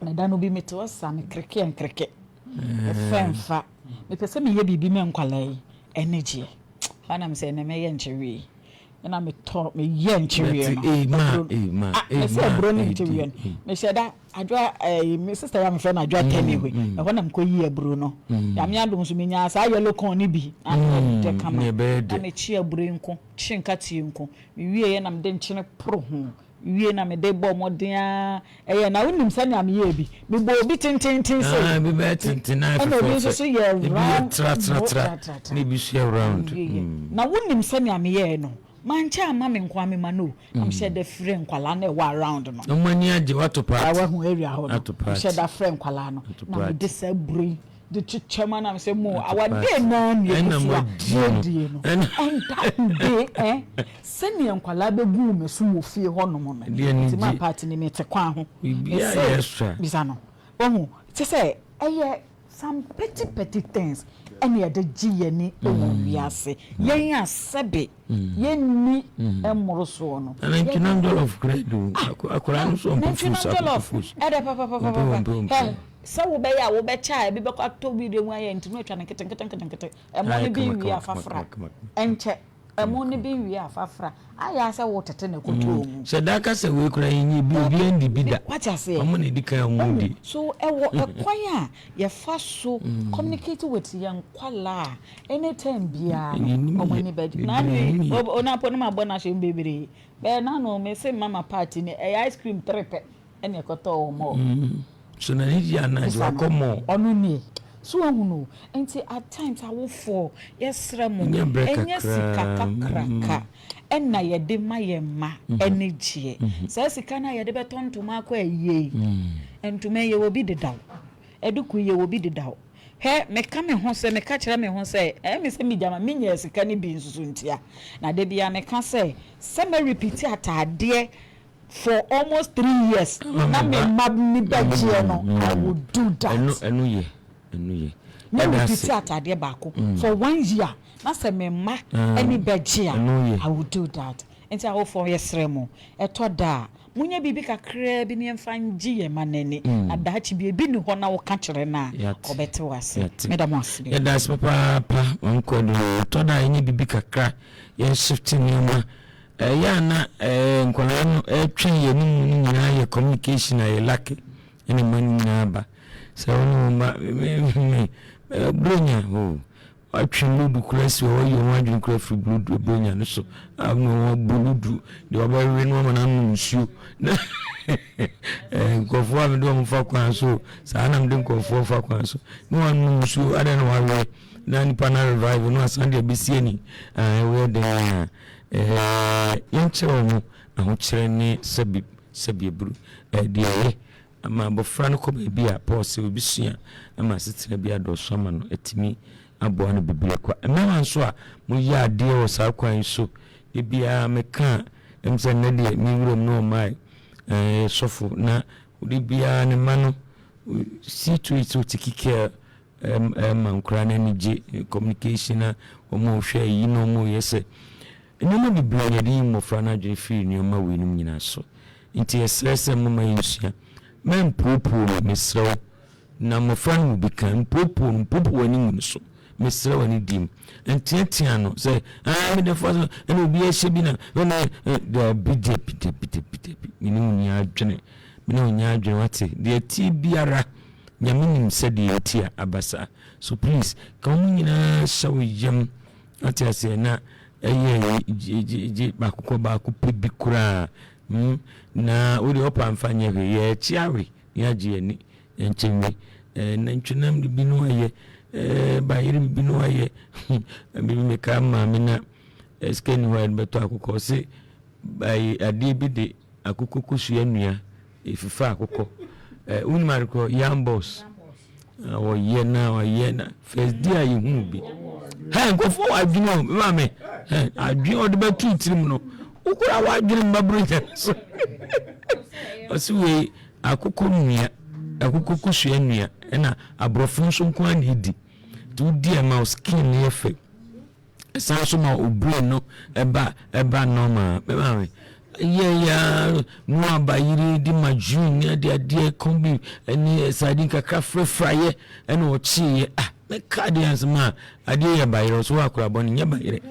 na da no bi mete hɔ saa mekreke nkreke, ɛfɛ nfa, mepɛ sɛ meyɛ biribi ma nkwadaa yi ani gyeɛ. Hɔ na mesɛ ɛnɛ mɛyɛ nkyeweɛ ɛna metɔ meyɛ nkyeweɛ no aburo ah mesɛ aburo ne nkyeweɛ no mehyɛ da adwoa ɛɛ me sister ya mefrɛ no adwoa tɛni hɔ ɛhɔ na mekɔ yi aburo no nyame adom so menyaa saa yellow corn no bi na ɛdɛ kama na mekye aburo nko kye nkatie nko mewie yɛ na mede nkyene poro ho Wiei na mede bɔɔ mmɔden ara yɛɛ, na wonim sɛnea meyɛɛ bi? Mebɔɔ bi tenteenten sei. Ah, ebi bɛyɛ tenten na ayɛ Ɛna ebi nso fɛfɛɛfɛ. so yɛ Ebi yɛ round, tratratra, tratratra. na ebi nso yɛ round. Wieɛ. Mm. Na wonim sɛnea meyɛɛ no? Mankyɛ amma me nko ara me mma no o. Na mehyɛɛ da frɛɛ nkwadaa no a ɛwɔ around no. Na wɔn ani agye, woato Ah, party. woahu area hɔ no. Ato party. Mehyɛɛ da frɛɛ nkwadaa no. Ato Na party. mede saa aburo yi de kyekyɛ mu na mesɛ mo Ato awadeɛ party. naa nea Ɛna ɛgu so a moadie no. yɛdie no. Ɛna. And that day eh, Sɛnea nkwadaa bɛguu me so wɔ fie hɔnom no, Ɛde nti maa anigye. party no mete kwan ho. Biribiara Mese, yɛ extra. bisa no. Wahu? Kyerɛ sɛ, ɛyɛ some petty petty things ɛna yɛde gye yɛn ani wɔ wiase. Yɛn a sɛbe yɛnni mmoro soɔ no. Na nantwinam jollof koraa du. Akwadaa no nso ɔmpɛ Nantwinam fruits, jollof, akoko fruits. ɛdɛ Ɔmpɛ, papapapapa. ɔmpɛ, ɔmpɛ. Hɛ, sɛ wobɛyɛ a wobɛkyɛ a ebi bɛkɔ atɔ bi de mu ayɛ nti na watwa no nketenkete nketenkete. Ɛmo Ayɛ no bi kama nwie kama a kama fafra. kama kama. Ɛnkyɛ. Ɛmo no bi nwie a fafra. Ayɛ ara sɛ woretete no kɔtɔɔ mu. Hyɛ da ka sɛ wei koraa yɛnyɛ bi, obiara ndi bi da. Wate aseɛ? Wɔn na ɛdi kan a wɔn di. So ɛwɔ ɛkwan a yɛfa so communicate with yɛn nkwadaa a anytime biara no wɔn ani bɛgye. Naanu yi, onapo no mabɔ no ahyɛ mu bebree. Bɛyɛ naanu mese mama party ni ɛyɛ ice cream tere pɛ. Ɛna ɛkɔtɔɔ wɔ mall. So n'ani gye anaa gye wakɔ mall. Ɔno nie. So wahu no? Nti at times awofoɔ yɛsrɛ mo Nyɛ brɛ ɛnyɛ sika kakra. kakraka ɛna yɛde ma yɛn mma ani gyeɛ. Saa sika no a yɛde bɛtɔ ntoma akɔ ayie yi, ntoma yi yɛwɔ bi dedaw, aduku yi yɛwɔ bi dedaw. Hwɛ meka me ho sɛ meka kyerɛ me ho sɛ ɛyɛ me sɛ megyama menyaa sika no bi nso so ntia. Na da biara meka sɛ sɛ mɛ repeat ataadeɛ for almost 3 years na me mma ni bɛgyeɛ no, I will do that. Ɛno ɛno yɛ ɛno yɛ. Me Ɛda repeat ase. ataadeɛ baako for one year na sɛ me mma ani bɛgye a, Ɛno yɛ. I will do that. Nti awofoɔ yɛsrɛ mo, ɛtɔ da a monyɛ biribi kakraa bi na yɛmfa ngye yɛn mma no ani na daakye bi ebi nni hɔ na woka kyerɛ no a Yɛate. ɔbɛte wo ase. Yɛate. Meda mo ase bebree. Yɛda ase papaapa Maame Kwadu. Ɛtɔ da a yɛnyɛ biribi kakra, yɛn shift nneɛma. Ɛyɛ a na nkwadaa no ɛretwɛn yɛn anim no nyinaa yɛ communication a yɛ lacke ɛna ɛma no nyinaa ba. Sɛ wo ne wo mma me me Buronya o watwe ludu kura si hɔ wayi wɔn adwene kura firi ludu Buronya no so a na wɔn abɔ ludu deɛ wɔbɛwe no ama no anom nsuo na nkurɔfoɔ a mede wɔn fa kwan so saa na mede nkurɔfoɔ fa kwan so na wɔanom nsuo adɛn na wawe na nipa no revive no asan deɛ bɛsi ani ɛyɛ dɛn a Yɛnkyerɛ wɔn ahokyerɛ ne sɛbi sɛbi aburu deɛ ɛyɛ ama abɔfra no kɔ baabi a Paul sɛ obi sua ama asetena bi adɔɔso ama no atumi. aboa no bebree kwa. Mmarima nso a moyɛ adeɛ wɔ saa kwan yi so, da biara meka a, ɛm sɛ nnɛ deɛ me wuram no ɔmmae, ɛɛ sɔfo, na da biara ne mma no, see to it sɛ ɔtake care ɛma nkwadaa no ani gye, communication a wɔhwɛ ayi na wɔyɛ sɛ nneɛma bebree na yɛde yi mmɔfra no adwene firi nneɛma weinom nyinaa so. Nti yɛsrɛ sɛ momma yɛnsua. Mɛmpoopoo no, mesrɛ wo. Na mmɔfra no mu bi ka, Mpoopoo no, mpoopoo w'ani ngu no so, mesrɛ wo anidie mu. Nteatea no sɛ, Ah, me dɔfo asɛm, ɛna obi ahyɛ bi na, ɛna, dabi, dabi, dabi, dabi, dabi, me ne wo nni adwene, me ne wo nyɛ adwene, wate, deɛ ɛteɛ biara, Nyame nim sɛdeɛ ɛti a aba saa. So please, ka wɔn nyinaa hyɛ wo yam, wate aseɛ, na ɛyɛ gye, gye, gye baako kɔ baako pɛ bi koraa, hmm, na wo deɛ ɔpa mfa nyɛ hwee, yɛrekye awe, yɛagye yɛn ani. Nkyɛnwe, eh, nantwinam de bi no ayɛ, eh, bayere bi no ayɛ. Bi meka maame na eh, sika ni hɔ a yɛde bɛtɔ akokɔ. Ɔse ayi adeɛ bi de akokɔ kosua nua, efifa akokɔ. Eh, wonim ade korɔ, yam boss. Ah, wɔyɛ na wɔyɛ na first day a yɛhuu bi. Hɛ, nkurɔfoɔ wɔ adwene o, me maame. Hɛ, adwene ɔde bɛto tirim no, wokora w'adwene mmaboro nyɛ so. Ɔse wei Akokɔ nnua, akokɔ kosua nnua ɛna aborɔfo nso nko ara na ɛdi. Nti wodi a ɛma wo skin no yɛ fɛ. Ɛsan nso ma wo brain no ɛba ɛba normal. Me maame yɛ ya no abayere de margarine ne ade adeɛ corn beef ɛne sardine kakra frafra yɛ ɛna ɔkyeeɛ ah mɛka adeɛ ansa ma adeɛ yɛ bayerɛ ɔso wɔ akora bɔne nyɛ bayerɛ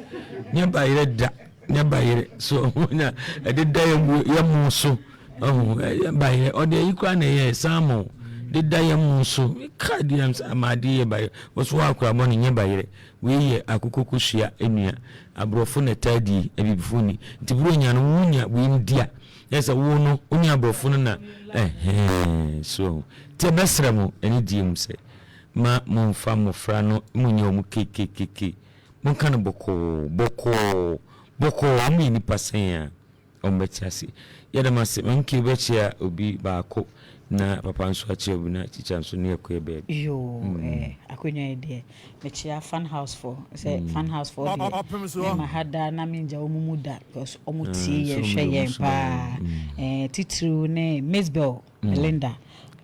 nyɛ bayerɛ da nyɛ bayerɛ so na ɛdeda yɛ mu so. Ɔho ɛyɛ bayerɛ ɔde ayi koraa na ɛyɛ salmon de da yɛn mo so ka di am sɛ ama adeɛ yɛ bayerɛ wɔso wɔ akora bɔ no nyɛ bayerɛ wei yɛ akokɔ kosua nua aborɔfo na ɛtaa die abibifo ni nti buro nya no wo nya wei di a yɛ sɛ wo no wo ne aborɔfo no na ɛhɛn so nti ɛbɛsrɛ mo ɛne die mu sɛ ma momfa mmɔfra no mo nyɛ wɔn kekekeke monka no bɔkɔɔ bɔkɔɔ bɔkɔɔ wɔn yɛ nipa sɛn a Wɔbɛte ase. Yɛda mo ase. Maame Kay bɛkyea obi baako na papa nso akyea obi na tikya nso ne yɛkɔ yɛ baabi. Yoo eh akonwa yi deɛ mekyea fun house foɔ sɛ fun house foɔ deɛ me ma ha da na me ngya wɔn mu da because wɔn tie yɛn hwɛ yɛn paa eh titiriw ne Miss Bell. Melinda,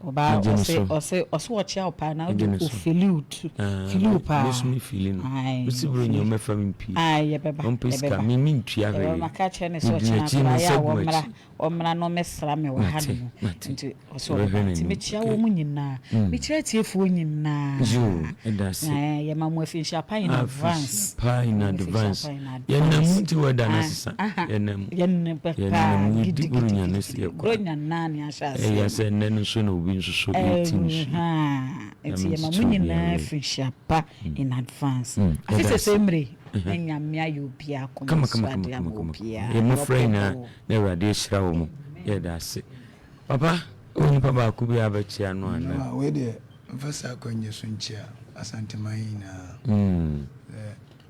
ɔbaa ɔse ɔse ɔse ɔkyea wo paa na wode ofili wo tu fili wo paa. Mesu me fili no. Mesi bro nya ɔmɛfa me pii. Ayi yɛbɛba Ɔmpɛ sika me me ntua hwee. Yɛbɛba maka kyerɛ ne sɛ ɔkyena koraa yɛ a wɔmmra wɔmmra na ɔmmɛsra me wɔ ha nom nti ɔse ɔbɛba nti mekyea wɔn nyinaa mekyea atiefoɔ nyinaa. Yoo ɛda ase. Yɛma mo afinhyia pa in advance. Afinhyia pa in advance. Yɛnam mu nti wɛda no asesa. Yɛnam mu. Yɛnam paa gidigidigidi. Buronya naa ne ahyɛ aseɛ. Ɛyɛ sɛ nnɛ no nso na obi nso so ɛreti ne su. Nti yɛma mo nyinaa firinhyia pa in advance. Afe sɛsɛ mmire na Nyame ayɛ obiara koma so adeɛ ama obiara. Yɛn mmɔfra nyinaa na Awurade ahyira wɔn. Yɛda ase. Papa, wowɔ nipa baako bi a wobɛkyea no anaa? Wei deɛ, mfa saa akwannya so nkyea Asanteman nyinaa.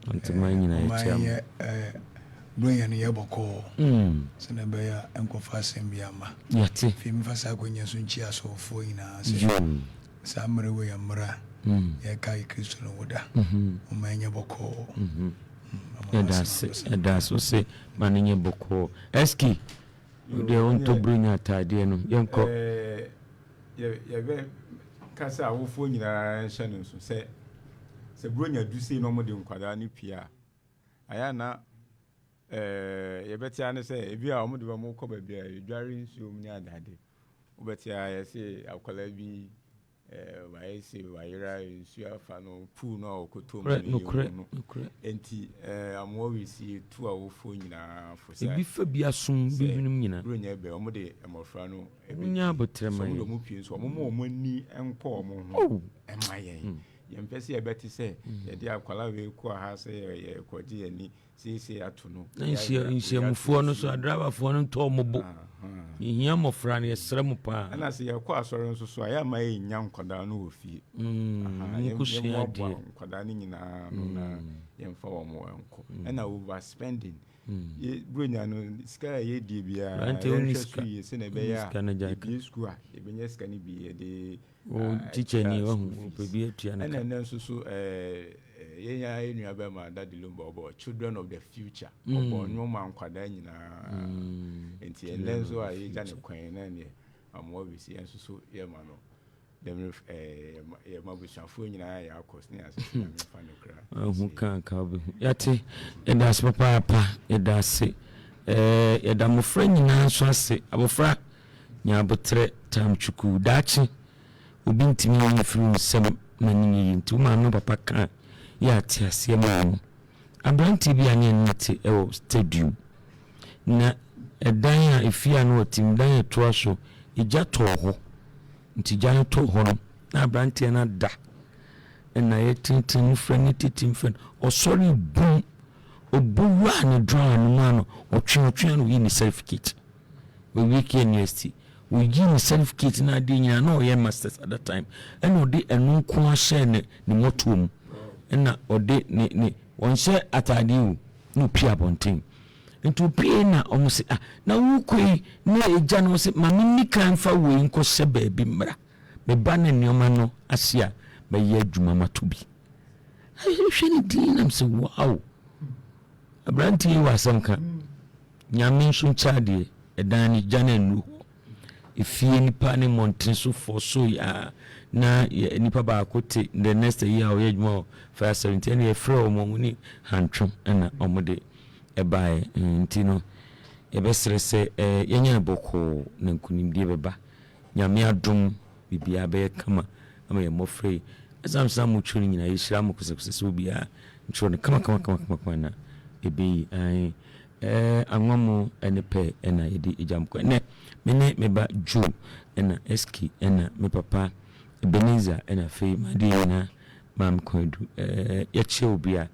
Asanteman nyinaa yɛkyea mo. Buronya no yɛ bɔkɔɔ sɛnea ɛbɛyɛ a ɛnkɔfa asɛm biara mma. Yɛate. Afei memfa saa akwannya so nkyia asɔfoɔ nyinaa sɛ saa mmerɛ wei yɛ mmerɛ a yɛrekae Kristo no wuda. Momma ɛnyɛ bɔkɔɔ. Yɛda ase, yɛda ase. Wose ma no nyɛ bɔkɔɔ. SK, wo deɛ wontɔ Buronya ataadeɛ no, yɛnkɔ. Yɛbɛka sɛ awofoɔ nyinaa nhyɛ no nso sɛ, sɛ Buronya du sei na wɔde nkwadaa no pue a, Ayɛ a na yɛbɛte ara ne sɛ ebi a wɔde wɔn kɔ baabi a yɛdware nsuo mu ne adeade. Wobɛte ara yɛse akwadaa bi wayɛ se wayera nsuo afa no pool no a ɔkɔtɔ mu no yɛhu no. Enti amoa wesi tu awofoɔ nyinaa fo sɛ ebi fa bi asom bi binom nyinaa. Buronya bɛ wɔn de mmɔfra no ɛbɛpie. Abotrɛ ma yɛn. Sɛ wɔn de wɔn pie nso wɔn ma wɔn ani nkɔ wɔn ho ɛma yɛn. Yɛmpɛ sɛ yɛbɛte sɛ yɛde akwadaa wei kɔ ha sɛ yɛrekɔgye yɛn ani seesei ato no. Na nhyiamufoɔ no so adrabafoɔ no ntɔ wɔn bo. Yɛhia mmɔfra no, yɛsrɛ mo paa. Ɛna sɛ yɛkɔ asɔre nso so a, yɛ ama yɛnnya nkwadaa no wɔ fie. Monkɔsua adeɛ. Yɛmmoaboa nkwadaa no nyinaa no na yɛmfa wɔn nkɔ. Ɛna overspending. Buronya no, sika a yɛdie biara, yɛnhwɛ so yie sɛnea ɛbɛyɛ a yɛbie sukuu a, yɛbɛnya sika no bi yɛde Wo teacher ni wahu ɔpɛ bi atua ne ka. Ɛna ɛnɛ nso so ɛɛ. Yɛn nyinaa yɛn nua bɛma Daddy Lumba ɔbɔ Children of the Future. Ɔbɔ nnwom ma nkwadaa nyinaa. Nti ɛnnɛ nso a yɛgya ne kwan na neɛ amoa bɛsi yɛn nso so yɛma no dɛm yɛma abusuafoɔ nyinaa yɛ akɔ ne yɛasɛ sɛ Nyame mfa no kra. Ahu ka anka wobɛhu. Yɛate, yɛda ase papaapa, yɛda ase. Ɛɛ yɛda mmɔfra nyinaa nso ase. Abɔfra, nya aboterɛ, tam twukuu, daakye. Obi ntumi nyi mfiri wo nsam ma no nyɛ yie nti wo maame ne wo papa ka a yɛ a te aseɛ ma wɔn. Aberanteɛ bi a ne yɛne no te wɔ stadium na ɛdan a efie a na ɔte mu dan a ɛtoa so egya tɔɔ hɔ nti gya no tɔɔ hɔ no na aberanteɛ no ada ɛna yɛtenetene no frɛ no tete frɛ no ɔsɔre bum ɔbɔ wuraa ne drawer no mu ano ɔtwe ɔtwe ano yi ne certificate wɔwie KNUST Oyii ne certificate ne adeɛ nyinaa na ɔyɛ masters at that time ɛna ɔde ɛno nko ara hyɛɛ ne ne mmɔtoɔ mu ɛna ɔde ne ne ɔnhyɛ ataadeɛ o na ɔpie abɔnten nti ɔpie na ɔmo se ah na wokɔ yi na egya no ɔse ma me nni kan fa wei nkɔhyɛ baabi mmra me ba ne nneɛma no ase a mɛyɛ adwuma mato bi hwɛ ne din nam sɛ wow aberanteɛ yi wɔ asɛm ka. Nyame nso nkyɛ adeɛ, ɛdan no gya no annuru hɔ. Efie nipa ne mmɔntene so foɔ so yaa na yɛ nipa baako te the next year a ɔyɛ adwuma wɔ fire service nti ɛna yɛfrɛ wɔn wɔn ne hantwo ɛna wɔn de ɛbaeɛ nti no yɛbɛsrɛ sɛ ɛɛ yɛnyɛ no bɔkɔɔ na nkunimdie bɛba. Nyame adom biribiara bɛyɛ kama ama yɛn mmɔfra yi. Ɛsiane sɛ mo twerɛ no nyinaa yɛhyira mo kosɛkosɛ sɛ obiara ntwerɛ no kama kama kama kama kama na ɛbɛyi ae. Ɛɛ anwa mo ne pɛ na yɛde gya mo kwan. Ɛnɛ me ne me ba Joe ɛna SK ɛna me papa Ebenezer ɛna afei m'adeɛ nyinaa Maame Kwadu. Ɛɛ yɛkyɛ obiara.